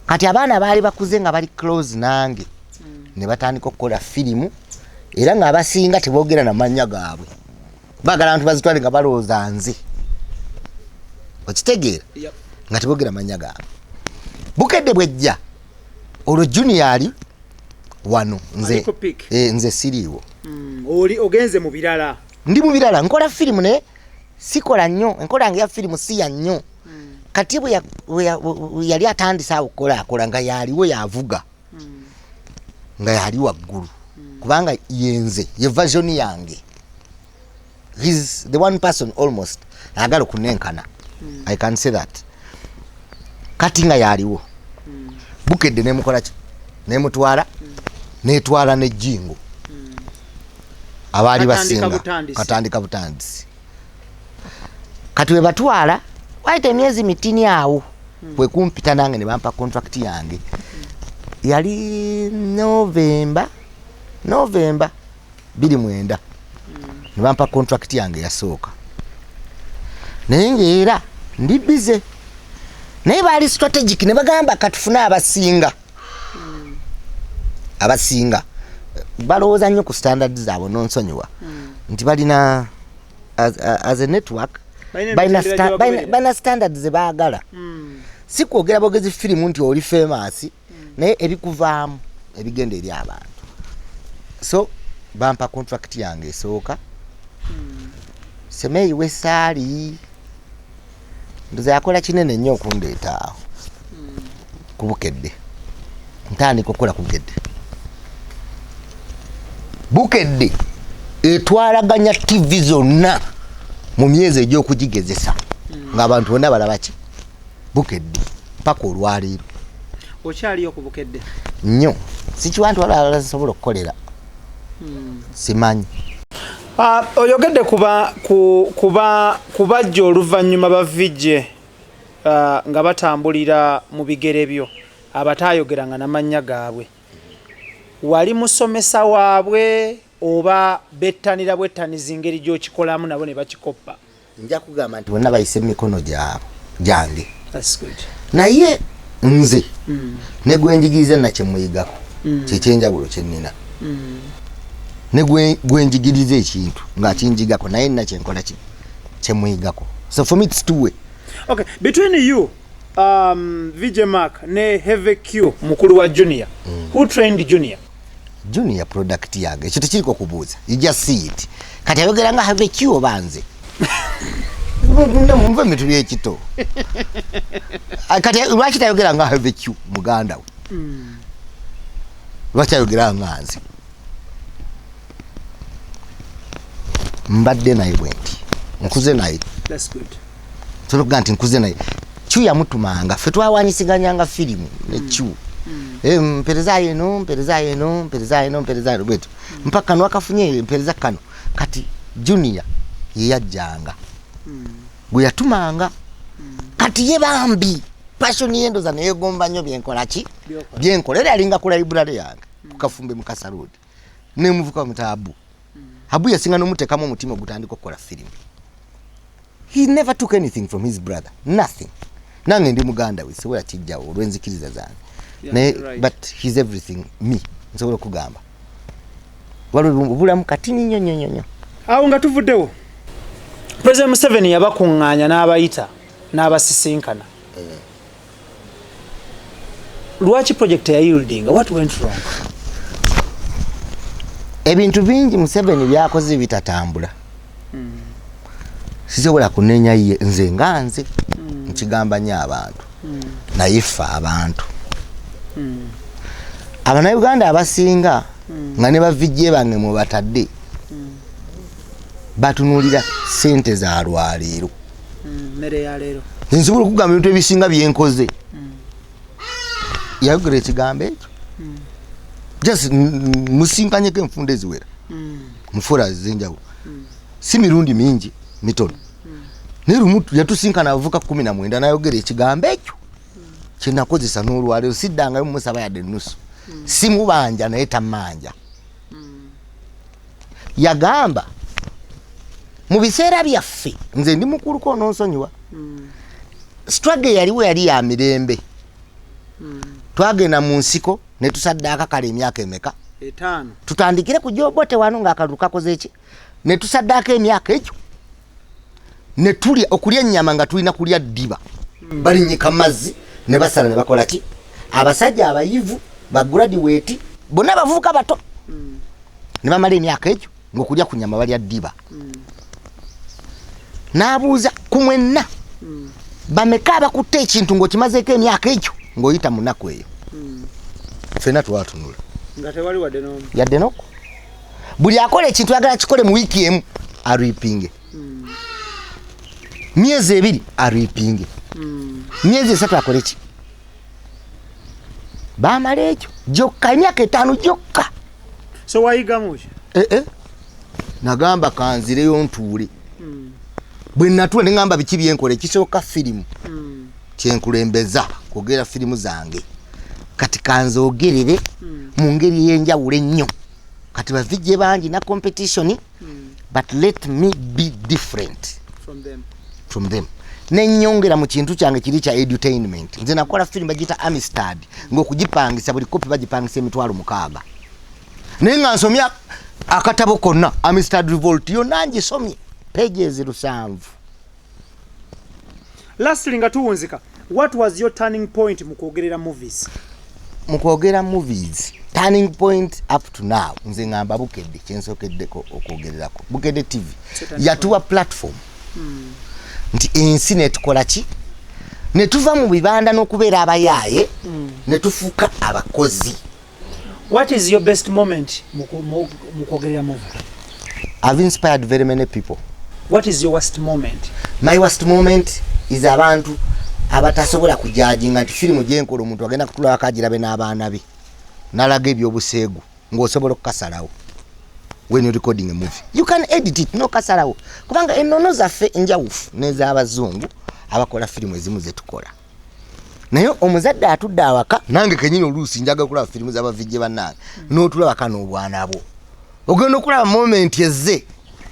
Kati abaana baali bakuze nga bali close nange, ne batandika okukola firimu, era ng'abasinga teboogera na mannya gaabwe, baagala abantu bazitwale nga balowooza nze. Okitegeera? Yep. Nga teboogera mannya gaabwe. Bukedde bwejja, olwo Junior ali wano, nze Aliko peak. Nze siriiwo. Oli ogenze mu birala. Ndi mu birala, nkola firimu naye sikola nnyo. Enkola yange ya firimu si ya nnyo. Kati bwe yali atandise awo okukola akola nga yaliwo yavuga, nga yali waggulu, kubanga yenze ye version yange. He's the one person almost ayagala okunenkana. I can say that. Kati nga yaliwo, Bukedde nemukola ki, nemutwala, netwala nejjingo abaali Katandika basinga butandisi. Katandika butandisi. Kati we batwala wayita emyezi mitini awo kwe kumpita nange ne bampa contract yange. Yali November 29 ne bampa contract yange yasooka, naye ngaera ndi busy, naye baali strategic ne bagamba katufune abasinga. Abasinga balowooza nnyo ku standard zaabwe, nonsonyiwa nti balina as a network Balina balina emitendera gye bagoberera. Balina standard ze baagala. Si kwogera bwogezi firimu nti oli famous, naye ebikuvaamu ebigenda eri abantu. So bampa contract yange esooka. Semeyi wesaali ndoza yakola kinene nnyo okundeeta awo ku Bukedde. Ntandika okukola ku Bukedde. Bukedde etwalaganya TV zonna mu myezi egy'okugigezesa ng'abantu bonna balaba ki? Bukedde mpaka olwaleero. Okyaliyo ku Bukedde? Nnyo. Sikiwa nti waliwo abalala zisobola okukolera, simanyi. Ah, oyogedde kuba ku, kuba kubajja oluvannyuma ba VJ nga batambulira mu bigere byo, abataayogeranga n'amannya gaabwe. Wali musomesa waabwe oba bettanira bwettanizi ngeri gy'okikolamu nabo ne bakikoppa? Nja kugamba nti bonna bayise emikono gyabwe gyange. That's good. Naye nze ne gwenjigiriza nakyemuyigako kyekyenjawulo kyenina. Ne gwenjigiriza ekintu ng'akinjigako, naye nina kyenkola ki kyemuyigako. So for me it's two way. Okay, between you, VJ Mark ne Heavy Q, mukulu wa Junior, who trained Junior? Junior product yange, ekyo tekiriko kubuuza, you just see it. Kati ayogera nga Heavy Q oba nze? Munve emitwe byekito. Ah, kati lwaki tayogera nga Heavy Q muganda we? Lwaki ayogera nga nze? Mbadde naye bwe nti nkuze naye. That's good. Nsobola okugaa nti nkuze naye. Q yamutumanga, ffe twawanyisiganyanga firimu ne Q. Eh, mpereza eno, mpereza eno, mpereza eno, mpereza eno, bwetyo mpaka kano akafunye, mpereza kano. Kati Junior yeyajjanga gwe yatumanga. Kati ye bambi passion yendoza neyegomba nnyo byenkola ki. Byokola. Byenkola. Era yalinga ku library yange kukafumbe mukasa road nemuvuka mutaabu abu yasinga nomuteekamu omutima ogutandika okukola firimu. He never took anything from his brother, nothing. Nange ndi muganda we, sobola kijjawo olw'enzikiriza zange. Yeah, Naye right. but he's everything me. Nsobola okugamba waliwo obulamu katini nnyo nnyo nnyo nnyo. Awo nga tuvuddewo, President Museveni yabakuŋŋaanya n'abayita n'abasisinkana. Lwaki project yayieldinga? What went wrong? Ebintu bingi Museveni byakoze bitatambula. Sisobola kunenya ye nze nga nze nkigamba nnyo abantu, naye ffe abantu Abannayuganda abasinga nga ne ba VJ bange mwe batadde batunuulira sente za lwaleero. Mmere ya leero. Nsobola okugamba ebintu ebisinga byenkoze yayogera ekigambo ekyo just musinkanyeko enfunda eziwera mufuula ez'enjawulo, si mirundi mingi, mitono, naye lumu yatusinkana abavuka 19 nayogera ekigambo ekyo kyenakozesa n'olwaleero. Siddangayo mumusaba yadde ennusu, simubanja naye tammanja. Yagamba mu biseera byaffe, nze ndi mukuluko ononsonyiwa, struggle yaliwo yali ya mirembe. Twagenda mu nsiko ne tusaddaaka kale emyaka emeka? 5. Tutandikire ku Jobote wano ng'akalulu kakoze eki, ne tusaddaaka emyaka egyo ne tulya okulya ennyama nga tulina kulya ddiba, balinyika mazzi ne basala ne bakola ki. Abasajja abayivu ba graduate bonna bavubuka bato ne bamala emyaka egyo ng'okulya ku nyama balya ddiba. N'abuuza ku mwenna. Bameka abakutte ekintu ng'okimazeeko emyaka egyo ng'oyita mu nnaku eyo? Ffenna twatunula. Nga tewali wadde n'omu. Yadde noko. Buli akola ekintu ayagala kikole mu wiiki emu aripinge, myezi 2 aripinge, myezi 3 akole ki? Bamala ekyo gyokka, emyaka 5 gyokka. So wayigamu ki? Eh, nagamba kanzireyo ntuule. Bwe natuula ne ŋŋamba biki byenkola. Ekisooka firimu, kyenkulembeza kwogera firimu zange. Kati kanzoogerere mu ngeri ey'enjawulo ennyo. Kati ba VJ bangi na competition, but let me be different from them. From them. Nenyongera mu kintu kyange kiri kya edutainment. Nze nakola firimu bagiyita Amistad, ng'okugipangisa buli kopi bagipangisa 60,000, naye nga nsomye akatabo konna. Amistad Revolt yonna ngisomye, pages 700. Lastly, nga tuwunzika, what was your turning point mu kwogerera movies? Mu kwogera movies, turning point up to now nze ngamba Bukedde. Kyensookeddeko okwogererako Bukedde TV. Turning Yatuwa platform nti ensi netukola ki, netuva mu bibanda n'okubeera abayaaye ne tufuuka abakozi. What is your best moment mu kwogerera movie? I've inspired very many people. What is your worst moment? My worst moment is abantu abatasobola kujajinga nti firimu gyenkola omuntu agenda kutulabako agirabe n'abaana be, nalaga ebyobuseegu ng'osobola okukasalawo. When you recording a movie, you can edit it nokasalawo, kubanga ennono zaffe njawufu n'ez'abazungu abakola firimu ezimu zetukola. Naye omuzadde atudde awaka, nange kenyini oluusi njaga kulaba firimu z'aba VJ bannange, n'otulabaka n'obwana bwo, ogenda okulaba moment ezze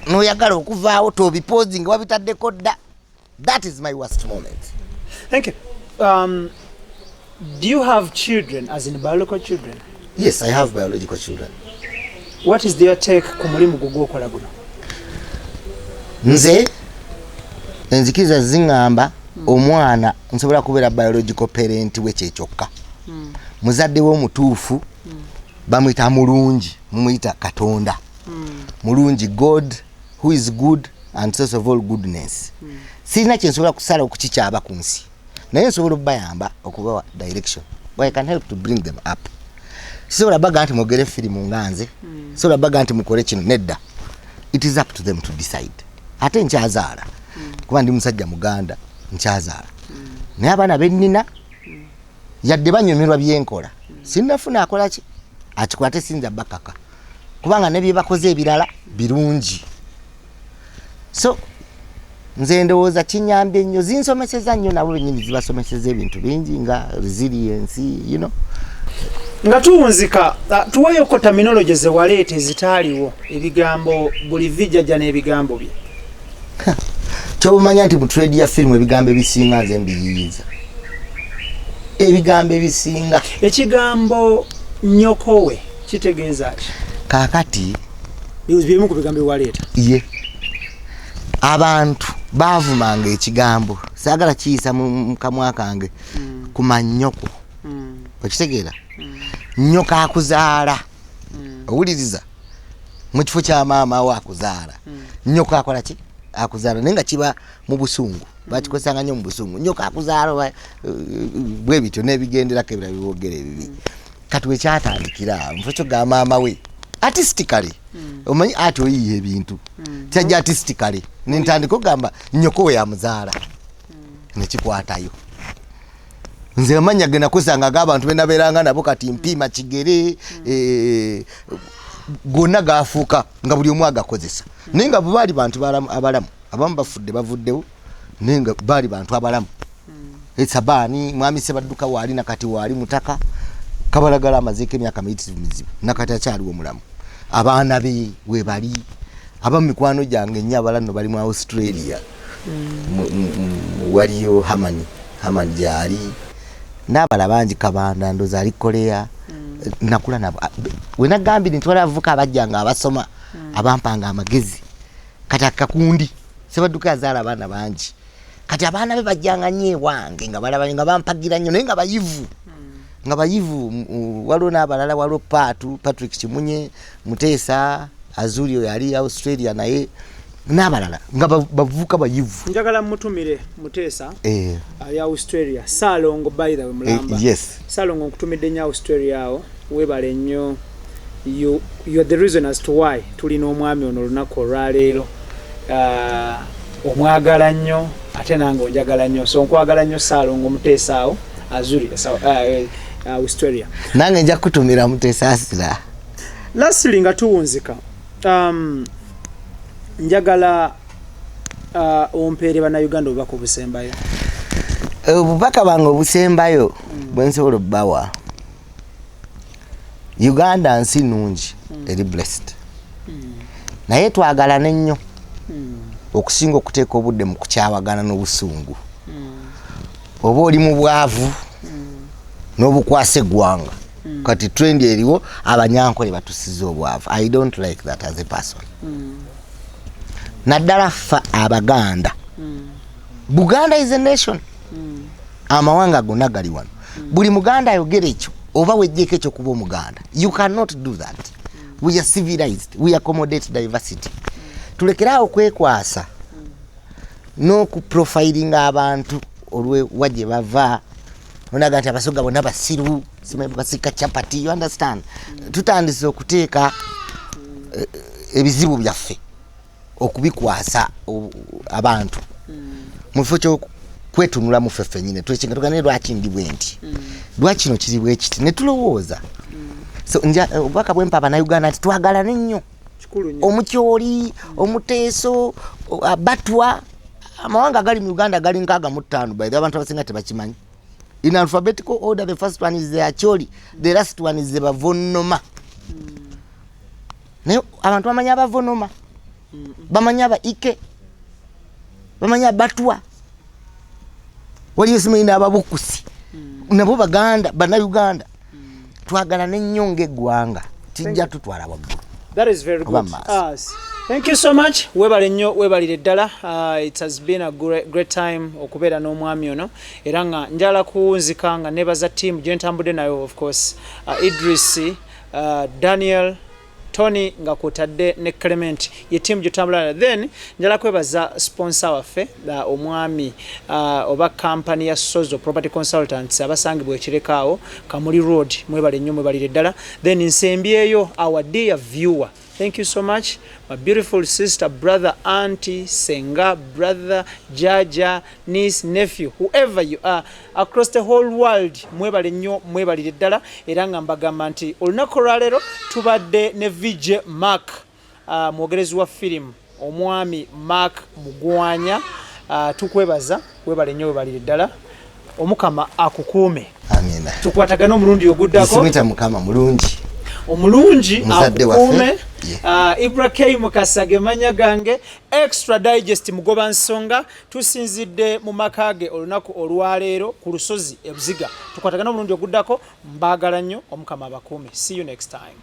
n'oyagala okuvaawo tobipozi nga wabitaddeko dda. That is my worst moment. Thank you. Do you have children, as in biological children? Yes, I have biological children. What is their take ku mulimu gwo gwokola guno? Nze enzikiriza ziŋŋamba omwana nsobola kubeera biological parent we kyekyokka. Muzadde we omutuufu bamuyita mulungi, mumuyita Katonda mulungi, God who is good and source of all goodness. Sirina kyensobola kusala okukikyaba ku nsi, naye nsobola okubayamba okubawa direction. Well, I can help to bring them up. Sisobola baga nti mwogere firimu nga nze, sobola baga nti mukole kino, nedda. It is up to them to decide. Ate nkyazaala, kuba ndi musajja muganda, nkyazaala, naye abaana bennina yadde banyumirwa byenkola, sinnafuna akola ki akikola, te siyinza bakaka, kubanga ne byebakoze ebirala birungi. So nze ndowooza kinyambye nnyo, zinsomeseza nnyo, nabo benyini zibasomeseza ebintu bingi nga resilience. Nga tuwunzika, tuwayoko terminology ze waleeta ezitaaliwo, ebigambo buli vijajja n'ebigambo bye. Kyobumanya nti mu trade ya firimu ebigambo ebisinga nze mbiyiyiza, ebigambo ebisinga. Ekigambo nyokowe kitegeeza ki? Kaakati Bimu ku bigambo byewaleeta. Ye abantu baavumanga ekigambo, saagala kiyisa mu kamwa kange, ku mannyoko. Okitegeera? Nnyoko akuzaala, owuliriza, mu kifo kya maama wo akuzaala, nnyoko akola ki? Akuzaala. Naye nga kiba mu busungu, bakikozesanga nnyo mu busungu, nnyoko akuzaala oba bwe bityo n'ebigenderako ebirala bibogera ebibi. Kati wekyatandikira mu kifo kyogamba maama we artistically, omanyi ati oyiiya ebintu kyajja artistically, nentandika okugamba nnyoko we yamuzaala, nekikwatayo. Nze amannya ge nakozesanga ag'abantu benabeeranga nabo, kati mpiima kigere, gonna gafuuka nga buli omu agakozesa, naye nga bwe baali bantu abalamu, abamu bafudde bavuddewo, naye nga baali bantu abalamu. Sabaani mwami Sebadduka waali nakati, waali mutaka Kabalagala, amazeeko emyaka miyitirivu mizibu, nakati akyaliwo mulamu, abaana be webali. Abamu mikwano gyange nnyo, abalala nno bali mu Australia. Waliyo Hamani, Hamani gyali n'abala bangi, Kabanda ndoza ali Korea. Nakula nabo. Wenagambire nti wali abavubuka abajjanga abasoma abampanga amagezi. Kati akakundi Sebadduka yazaala abaana bangi, kati abaana be bajjanga nnyo ewange nga balaba nga bampagira nnyo, naye nga bayivu, nga bayivu. Waliwo n'abalala, waliwo Paatu Patrick Kimunye Muteesa Azuri, oyo ali Australia, naye N'abalala nga bavubuka bayivu. Njagala mutumire Muteesa ali Australia, Saalongo, by the way, mulamba. Saalongo, nkutumidde nnyo Australia awo, weebale nnyo. You are the reason as to why tulina omwami ono olunaku olwaleero. Omwagala nnyo, ate nange onjagala nnyo, so nkwagala nnyo, Saalongo Muteesa awo azuri Australia. Nange nja kutumira Muteesa Asira. Lastly, nga tuwunzika, njagala ompeere Bannayuganda obubaka obusembayo. Obubaka bwange obusembayo bwensobola obbawa, Uganda nsi nungi, eri blessed, naye twagalana ennyo okusinga okuteeka obudde mu kukyawagana n'obusungu. Oba oli mu bwavu n'obukwasa eggwanga. Kati trend eriwo, Abanyankole batusiza obwavu. I don't like that as a person, naddala ffe Abaganda. Buganda is a nation, amawanga gonna gali wano. Buli Muganda ayogera ekyo, oba wejjeko ekyo kuba Omuganda. You cannot do that. We are civilized, we accommodate diversity. Tulekeraawo kwekwasa n'okuprofilinga abantu olwewa gye bava. Onaga nti Abasoga bonna basiru, simanyi basika chapati, you understand? Tutandise okuteeka ebizibu byaffe okubikwasa abantu mu kifo kyokwetunula mu ffe ffennyini, twekinga tugane lwaki ndi bwe nti, lwaki kino kiri bwe kiti, ne tulowooza. So obubaka bwempa Abannayuganda nti twagalane nnyo. Kikulu nnyo. Omukyoli, Omuteeso, Abatwa, amawanga gali mu Uganda gali 65. By the way, abantu abasinga tebakimanyi. In alphabetical order, the first one is the Acholi, the last one is the Bavonoma. Naye abantu bamanyi Abavonoma, bamanyi aba Ike, bamanyi Abatwa, waliyo simanyi n'Ababukusi, nabo Baganda. Bannayuganda twagalana ennyo ng'eggwanga, kijja tutwala waggulu. That is very Oba good. maaso. Thank you so much. Webale nnyo, webalire ddala. It has been a great, great time okubeera n'omwami ono, era nga njala kuwunzika nga nebaza team gye ntambudde nayo, of course, Idris, Daniel, Tony, nga kwotadde ne Clement, ye team gyetambula nayo. Then njala kwebaza sponsor waffe, omwami oba company ya Sozo Property Consultants, abasangibwa ekirekaawo Kamuli Road. Mwebale nnyo, mwebalire ddala. Then nsembyeyo our dear viewer. Thank you so much, my beautiful sister, brother, auntie, senga, brother, jaja, niece, nephew, whoever you are across the whole world. Mwebale nnyo, mwebalire ddala. Era nga mbagamba nti olunaku olwaleero tubadde ne VJ Mark, mwogerezi wa firimu, omwami Mark Mugwanya. Tukwebaza, webale nnyo, webalire ddala. Omukama akukuume. Amina. Tukwatagane omulundi oguddako. Nsumita Mukama mulungi. Omulungi Muzadde waffe. akukuume. Yeah. Ibra K Mukasa ge mannya gange. Extra Digest, mugoba nsonga, tusinzidde mu maka ge olunaku olwaleero ku lusozi Ebuziga. Tukwatagane omulundi oguddako. Mbaagala nnyo, Omukama abakuume. See you next time.